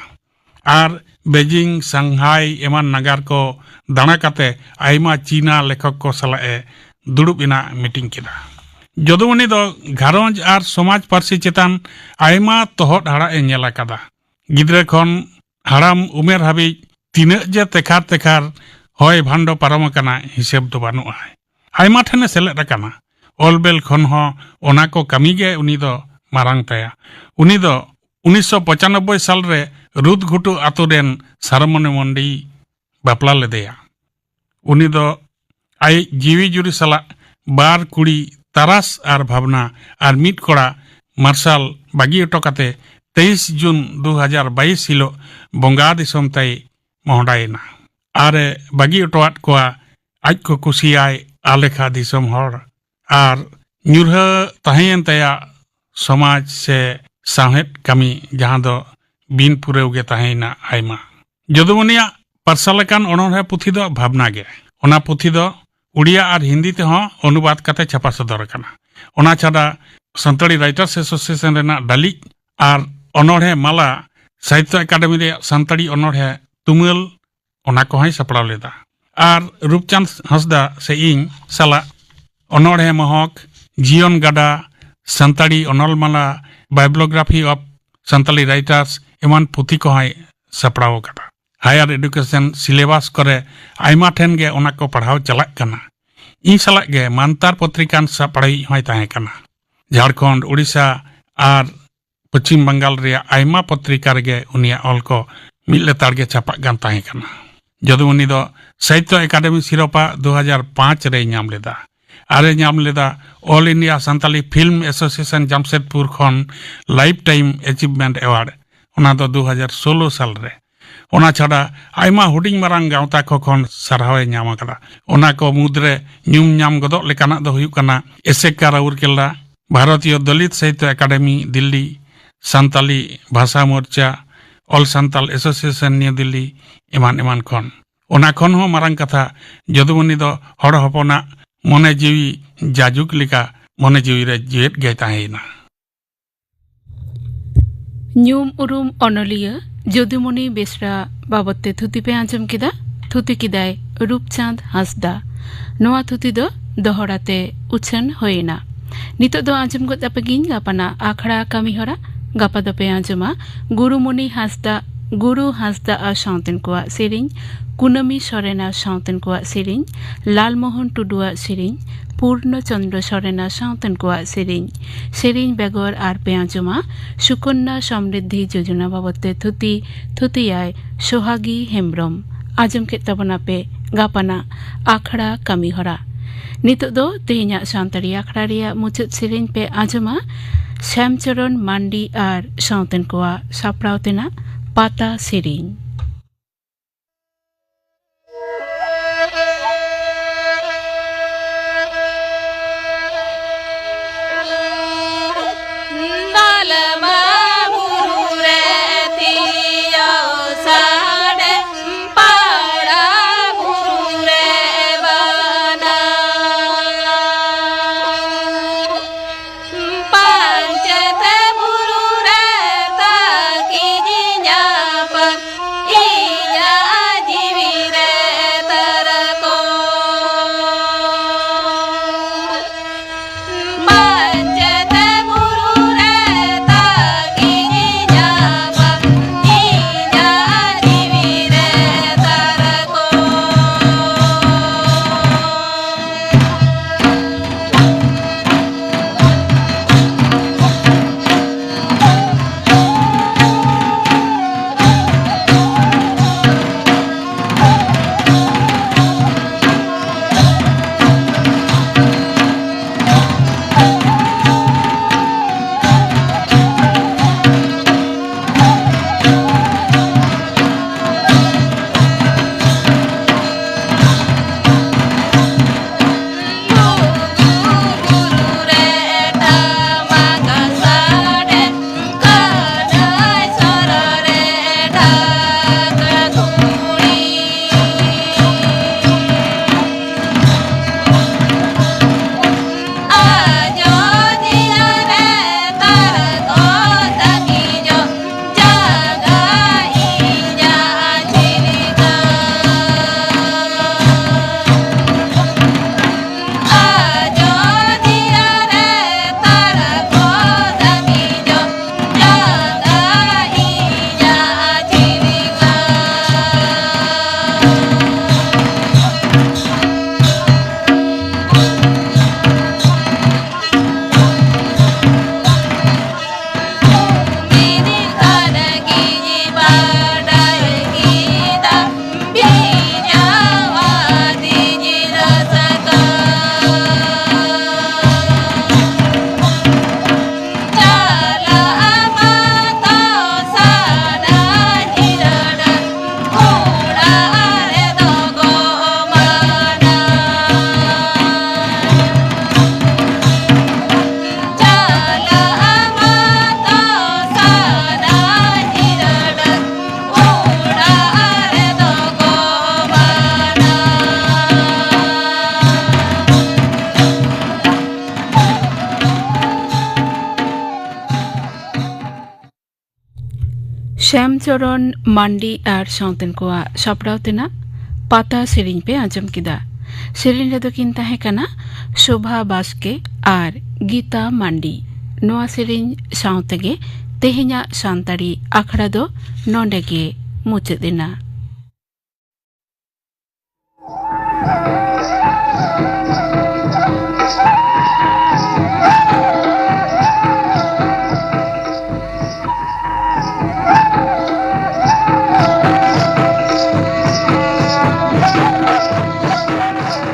ᱟᱨ ᱵᱮᱡᱤᱝ, ᱥᱟᱝᱦᱟᱭ ᱮᱢᱟᱱ ᱱᱟᱜᱟᱨ ᱠᱚ ᱫᱟᱬᱟ ᱠᱟᱛᱮ ᱟᱭᱢᱟ ᱪᱤᱱᱟ ᱞᱮᱠᱷᱚᱠ ᱠᱚ ᱥᱟᱞᱟᱜ ᱮ ᱫᱩᱲᱩᱵ ᱮᱱᱟ, ᱢᱤᱴᱤᱝ ᱠᱮᱫᱟ᱾ ᱡᱚᱫᱩᱢᱚᱱᱤ ᱫᱚ ᱜᱷᱟᱨᱚᱸᱡᱽ ᱟᱨ ᱥᱚᱢᱟᱡᱽ ᱯᱟᱹᱨᱥᱤ ᱪᱮᱛᱟᱱ ᱟᱭᱢᱟ ᱛᱚᱦᱚᱫ ᱦᱟᱲᱟᱜ ᱮ ᱧᱮᱞ ᱟᱠᱟᱫᱟ᱾ ᱜᱤᱫᱽᱨᱟᱹ ᱠᱷᱚᱱ ᱦᱟᱲᱟᱢ ᱩᱢᱮᱨ ᱦᱟᱹᱵᱤᱡ ᱛᱤᱱᱟᱹᱜ ᱡᱮ ᱛᱮᱠᱷᱟᱨ ᱛᱮᱠᱷᱟᱨ ᱦᱚᱭ ᱵᱷᱟᱱᱰᱚ ᱯᱟᱨᱚᱢ ᱟᱠᱟᱱᱟ, ᱦᱤᱥᱟᱹᱵ ᱫᱚ ᱵᱟᱹᱱᱩᱜᱼᱟ᱾ ᱟᱭᱢᱟ ᱴᱷᱮᱱᱮ ᱥᱮᱞᱮᱫ ᱟᱠᱟᱱᱟ᱾ ᱚᱞ ᱵᱮᱞ ᱠᱷᱚᱱ ᱦᱚᱸ ᱚᱱᱟ ᱠᱚ ᱠᱟᱹᱢᱤ ᱜᱮ ᱩᱱᱤ ᱫᱚ ᱢᱟᱨᱟᱝ ᱛᱟᱭᱟ᱾ ᱩᱱᱤ ᱫᱚ ᱩᱱᱤᱥᱥᱚ ᱯᱚᱸᱪᱟᱱᱚᱵᱵᱳᱭ ᱥᱟᱞ ᱨᱮ ᱨᱩᱫᱽᱜᱷᱩᱴᱩ ᱟᱛᱳ ᱨᱮᱱ ᱥᱟᱨᱚᱢᱚᱱᱤ ᱢᱚᱱᱰᱤᱭ ᱵᱟᱯᱞᱟ ᱞᱮᱫᱮᱭᱟ᱾ ᱩᱱᱤ ᱫᱚ ᱟᱡ ᱡᱤᱣᱤ ᱡᱩᱨᱤ ᱥᱟᱞᱟᱜ ᱵᱟᱨ ᱠᱩᱲᱤ, ᱛᱟᱨᱟᱥ ᱟᱨ ᱵᱷᱟᱵᱽᱱᱟ, ᱟᱨ ᱢᱤᱫ ᱠᱚᱲᱟ ᱢᱟᱨᱥᱟᱞ ᱵᱟᱹᱜᱤ ᱦᱚᱴᱚ ᱠᱟᱛᱮ ᱛᱮᱭᱤᱥ ᱡᱩᱱ ᱫᱩ ᱦᱟᱡᱟᱨ ᱵᱟᱭᱤᱥ ᱦᱤᱞᱳᱜ ᱵᱚᱸᱜᱟ ᱫᱤᱥᱚᱢ ᱛᱮᱭ ᱢᱚᱦᱰᱟᱭᱮᱱᱟ᱾ ᱟᱨ ᱮ ᱵᱟᱹᱜᱤ ᱦᱚᱴᱚᱣᱟᱫ ᱠᱚᱣᱟ ᱟᱡ ᱠᱚ ᱠᱩᱥᱤᱭᱟᱭ ᱟᱞᱮᱠᱷᱟ ᱫᱤᱥᱚᱢ ᱦᱚᱲ᱾ ᱟᱨ ᱧᱩᱨᱦᱟᱹ ᱛᱟᱦᱮᱸᱭᱮᱱ ᱛᱟᱭᱟ ᱥᱚᱢᱟᱡᱽ ᱥᱮ ᱥᱟᱶᱦᱮᱫ ᱠᱟᱹᱢᱤ, ᱡᱟᱦᱟᱸ ᱫᱚ ᱵᱤᱱ ᱯᱩᱨᱟᱹᱣ ᱜᱮ ᱛᱟᱦᱮᱸᱭᱮᱱᱟ ᱟᱭᱢᱟ᱾ ᱡᱚᱫᱩᱢᱚᱱᱤᱭᱟᱜ ᱯᱟᱨᱥᱟᱞ ᱟᱠᱟᱱ ᱚᱱᱚᱬᱦᱮ ᱯᱩᱛᱷᱤ ᱫᱚ ᱵᱷᱟᱵᱽᱱᱟ ᱜᱮ᱾ ᱚᱱᱟ ᱯᱩᱛᱷᱤ ᱫᱚ ᱩᱲᱤᱭᱟ ᱟᱨ ᱦᱤᱱᱫᱤ ᱛᱮᱦᱚᱸ ᱚᱱᱩᱵᱟᱫ ᱠᱟᱛᱮ ᱪᱷᱟᱯᱟ ᱥᱚᱫᱚᱨ ᱟᱠᱟᱱᱟ᱾ ᱚᱱᱟ ᱪᱷᱟᱰᱟ ᱥᱟᱱᱛᱟᱲᱤ ᱨᱟᱭᱴᱟᱨᱥ ᱮᱥᱳᱥᱤᱭᱮᱥᱚᱱ ᱨᱮᱱᱟᱜ ᱰᱟᱹᱞᱤᱡ ᱟᱨ ᱚᱱᱚᱬᱦᱮ ᱢᱟᱞᱟ, ᱥᱟᱦᱤᱛᱛᱚ ᱮᱠᱟᱰᱮᱢᱤ ᱨᱮᱭᱟᱜ ᱥᱟᱱᱛᱟᱲᱤ ᱚᱱᱚᱬᱦᱮ ᱛᱩᱢᱟᱹᱞ, ᱚᱱᱟ ᱠᱚᱦᱚᱸᱭ ᱥᱟᱯᱲᱟᱣ ᱞᱮᱫᱟ᱾ ᱟᱨ ᱨᱩᱯᱪᱟᱸᱫᱽ ᱦᱟᱸᱥᱫᱟ ᱥᱮ ᱤᱧ ᱥᱟᱞᱟᱜ ᱚᱱᱚᱬᱦᱮ ᱢᱚᱦᱚᱠ, ᱡᱤᱭᱚᱱ ᱜᱟᱰᱟ, ᱥᱟᱱᱛᱟᱲᱤ ᱚᱱᱚᱞ ᱢᱟᱞᱟ, Bibliography of Santali Writers ᱮᱢᱟᱱ ᱯᱩᱛᱷᱤ ᱠᱚᱦᱚᱸᱭ ᱥᱟᱯᱲᱟᱣ ᱟᱠᱟᱫᱟ᱾ ᱦᱟᱭᱟᱨ ᱮᱰᱩᱠᱮᱥᱚᱱ ᱥᱤᱞᱮᱵᱟᱥ ᱠᱚᱨᱮ ᱟᱭᱢᱟ ᱴᱷᱮᱱ ᱜᱮ ᱚᱱᱟ ᱠᱚ ᱯᱟᱲᱦᱟᱣ ᱪᱟᱞᱟᱜ ᱠᱟᱱᱟ᱾ ᱤᱧ ᱥᱟᱞᱟᱜ ᱜᱮ ᱢᱟᱱᱛᱟᱨ ᱯᱚᱛᱨᱤᱠᱟᱱ ᱥᱟᱯᱲᱟᱣᱤᱡ ᱦᱚᱸᱭ ᱛᱟᱦᱮᱸ ᱠᱟᱱᱟ᱾ ᱡᱷᱟᱲᱠᱷᱚᱸᱰ, ᱩᱲᱤᱥᱥᱟ ᱟᱨ ᱯᱚᱪᱷᱤᱢ ᱵᱟᱝᱜᱟᱞ ᱨᱮᱭᱟᱜ ᱟᱭᱢᱟ ᱯᱚᱛᱨᱤᱠᱟ ᱨᱮᱜᱮ ᱩᱱᱤᱭᱟᱜ ᱚᱞ ᱠᱚ ᱢᱤᱫ ᱞᱮᱛᱟᱲ ᱜᱮ ᱪᱷᱟᱯᱟᱜ ᱠᱟᱱ ᱛᱟᱦᱮᱸ ᱠᱟᱱᱟ᱾ ᱡᱚᱫᱩᱢᱚᱱᱤ ᱫᱚ ᱥᱟᱦᱤᱛᱭᱚ ᱮᱠᱟᱰᱮᱢᱤ ᱥᱤᱨᱳᱯᱟ ᱫᱩ ᱦᱟᱡᱟᱨ ᱯᱟᱸᱪ ᱨᱮᱭ ᱧᱟᱢ ᱞᱮᱫᱟ᱾ ᱟᱨᱮ ᱧᱟᱢ ᱞᱮᱫᱟ All India Santali Film Association Jamshedpur ᱠᱷᱚᱱ Lifetime Achievement Award, ᱚᱱᱟ ᱫᱚ ᱫᱩ ᱦᱟᱡᱟᱨ ᱥᱳᱞᱳ ᱥᱟᱞ ᱨᱮ᱾ ᱚᱱᱟ ᱪᱷᱟᱰᱟ ᱟᱭᱢᱟ ᱦᱩᱰᱤᱧ ᱢᱟᱨᱟᱝ ᱜᱟᱶᱛᱟ ᱠᱚ ᱠᱷᱚᱱ ᱥᱟᱨᱦᱟᱣ ᱮ ᱧᱟᱢ ᱟᱠᱟᱫᱟ᱾ ᱚᱱᱟ ᱠᱚ ᱢᱩᱫᱽᱨᱮ ᱧᱩᱢ ᱧᱟᱢ ᱜᱚᱫᱚᱜ ᱞᱮᱠᱟᱱᱟᱜ ᱫᱚ ᱦᱩᱭᱩᱜ ᱠᱟᱱᱟ ᱮᱥᱮᱠᱟ ᱨᱟᱩᱨᱠᱮᱞᱟ, ᱵᱷᱟᱨᱚᱛᱤᱭᱚ ᱫᱚᱞᱤᱛ ᱥᱟᱦᱤᱛᱭᱚ ᱮᱠᱟᱰᱮᱢᱤ ᱫᱤᱞᱞᱤ, ᱥᱟᱱᱛᱟᱞᱤ ᱵᱷᱟᱥᱟ ᱢᱳᱨᱪᱟ, All Santal Association New Delhi, ᱮᱢᱟᱱ ᱮᱢᱟᱱ ᱠᱷᱚᱱ᱾ ᱚᱱᱟ ᱠᱷᱚᱱ ᱦᱚᱸ ᱢᱟᱨᱟᱝ ᱠᱟᱛᱷᱟ, ᱡᱚᱫᱩᱢᱚᱱᱤ ᱫᱚ ᱦᱚᱲ ᱦᱚᱯᱚᱱᱟᱜ ᱢᱚᱱᱮ ᱡᱤᱣᱤ ᱡᱟᱡᱩᱜᱽ ᱞᱮᱠᱟ ᱢᱚᱱᱮ ᱡᱤᱣᱤ ᱨᱮ ᱡᱮᱣᱮᱫ ᱜᱮᱭ ᱛᱟᱦᱮᱸᱭᱮᱱᱟ᱾ ᱧᱩᱢ ᱩᱨᱩᱢ ᱚᱱᱚᱞᱤᱭᱟᱹ ᱡᱚᱫᱩᱢᱚᱱᱤ ᱵᱮᱥᱨᱟ ᱵᱟᱵᱚᱫ ᱛᱮ ᱛᱷᱩᱛᱤ ᱯᱮ ᱟᱸᱡᱚᱢ ᱠᱮᱫᱟ᱾ ᱛᱷᱩᱛᱤ ᱠᱮᱫᱟᱭ ᱨᱩᱯᱪᱟᱸᱫᱽ ᱦᱟᱸᱥᱫᱟ᱾ ᱱᱚᱣᱟ ᱛᱷᱩᱛᱤ ᱫᱚ ᱫᱚᱦᱚᱲᱟ ᱛᱮ ᱩᱪᱷᱟᱹᱱ ᱦᱩᱭᱮᱱᱟ᱾ ᱱᱤᱛᱚᱜ ᱫᱚ ᱟᱸᱡᱚᱢ ᱜᱚᱫ ᱟᱯᱮ ᱜᱤᱧ ᱜᱟᱯᱟᱱᱟᱜ ᱟᱠᱷᱲᱟ ᱠᱟᱹᱢᱤ ᱦᱚᱨᱟ᱾ ᱜᱟᱯᱟ ᱫᱚᱯᱮ ᱟᱸᱡᱚᱢᱟ ᱜᱩᱨᱩᱢᱚᱱᱤ ᱦᱟᱸᱥᱫᱟ, ᱜᱩᱨᱩ ᱦᱟᱸᱥᱫᱟ ᱟᱨ ᱥᱟᱶᱛᱮᱱ ᱠᱚᱣᱟᱜ ᱥᱮᱨᱮᱧ, ᱠᱩᱱᱟᱹᱢᱤ ᱥᱚᱨᱮᱱ ᱟᱨ ᱥᱟᱶᱛᱮᱱ ᱠᱚᱣᱟᱜ ᱥᱮᱨᱮᱧ, ᱞᱟᱞᱢᱳᱦᱚᱱ ᱴᱩᱰᱩᱣᱟᱜ ᱥᱮᱨᱮᱧ, ᱯᱩᱨᱱᱚ ᱪᱚᱱᱫᱨᱚ ᱥᱚᱨᱮᱱ ᱟᱨ ᱥᱟᱶᱛᱮᱱ ᱠᱚᱣᱟᱜ ᱥᱮᱨᱮᱧ᱾ ᱥᱮᱨᱮᱧ ᱵᱮᱜᱚᱨ ᱟᱨ ᱯᱮ ᱟᱸᱡᱚᱢᱟ ᱥᱩᱠᱚᱱᱱᱟ ᱥᱚᱢᱨᱤᱫᱷᱤ ᱡᱳᱡᱚᱱᱟ ᱵᱟᱵᱚᱫ ᱛᱮ ᱛᱷᱩᱛᱤ, ᱛᱷᱩᱛᱤᱭᱟᱭ ᱥᱳᱦᱟᱜᱤ ᱦᱮᱢᱵᱨᱚᱢ᱾ ᱟᱸᱡᱚᱢ ᱠᱮᱫ ᱛᱟᱵᱚᱱᱟᱯᱮ ᱜᱟᱯᱟᱱᱟᱜ ᱟᱠᱷᱲᱟ ᱠᱟᱹᱢᱤ ᱦᱚᱨᱟ᱾ ᱱᱤᱛᱚᱜ ᱫᱚ ᱛᱮᱦᱮᱧᱟᱜ ᱥᱟᱱᱛᱟᱲᱤ ᱟᱠᱷᱲᱟ ᱨᱮᱭᱟᱜ ᱢᱩᱪᱟᱹᱫ ᱥᱮᱨᱮᱧ ᱯᱮ ᱟᱸᱡᱚᱢᱟ ᱥᱭᱟᱢᱪᱚᱨᱚᱱ ᱢᱟᱱᱰᱤ ᱟᱨ ᱥᱟᱶᱛᱮᱱ ᱠᱚᱣᱟᱜ ᱥᱟᱯᱲᱟᱣ ᱛᱮᱱᱟᱜ ᱯᱟᱛᱟ ᱥᱮᱨᱮᱧ᱾ ᱥᱭᱟᱢᱪᱚᱨᱚᱱ ᱢᱟᱱᱰᱤ ᱟᱨ ᱥᱟᱶᱛᱮᱱ ᱠᱚᱣᱟᱜ ᱥᱟᱯᱲᱟᱣ ᱛᱮᱱᱟᱜ ᱯᱟᱛᱟ ᱥᱮᱨᱮᱧ ᱯᱮ ᱟᱸᱡᱚᱢ ᱠᱮᱫᱟ᱾ ᱥᱮᱨᱮᱧ ᱨᱮᱫᱚ ᱠᱤᱱ ᱛᱟᱦᱮᱸ ᱠᱟᱱᱟ ᱥᱳᱵᱷᱟ ᱵᱟᱥᱠᱮ ᱟᱨ ᱜᱤᱛᱟ ᱢᱟᱱᱰᱤ᱾ ᱱᱚᱣᱟ ᱥᱮᱨᱮᱧ ᱥᱟᱶ ᱛᱮᱜᱮ ᱛᱮᱦᱮᱧᱟᱜ ᱥᱟᱱᱛᱟᱲᱤ ᱟᱠᱷᱲᱟ ᱫᱚ ᱱᱚᱰᱮ ᱜᱮ ᱢᱩᱪᱟᱹᱫ ᱮᱱᱟ᱾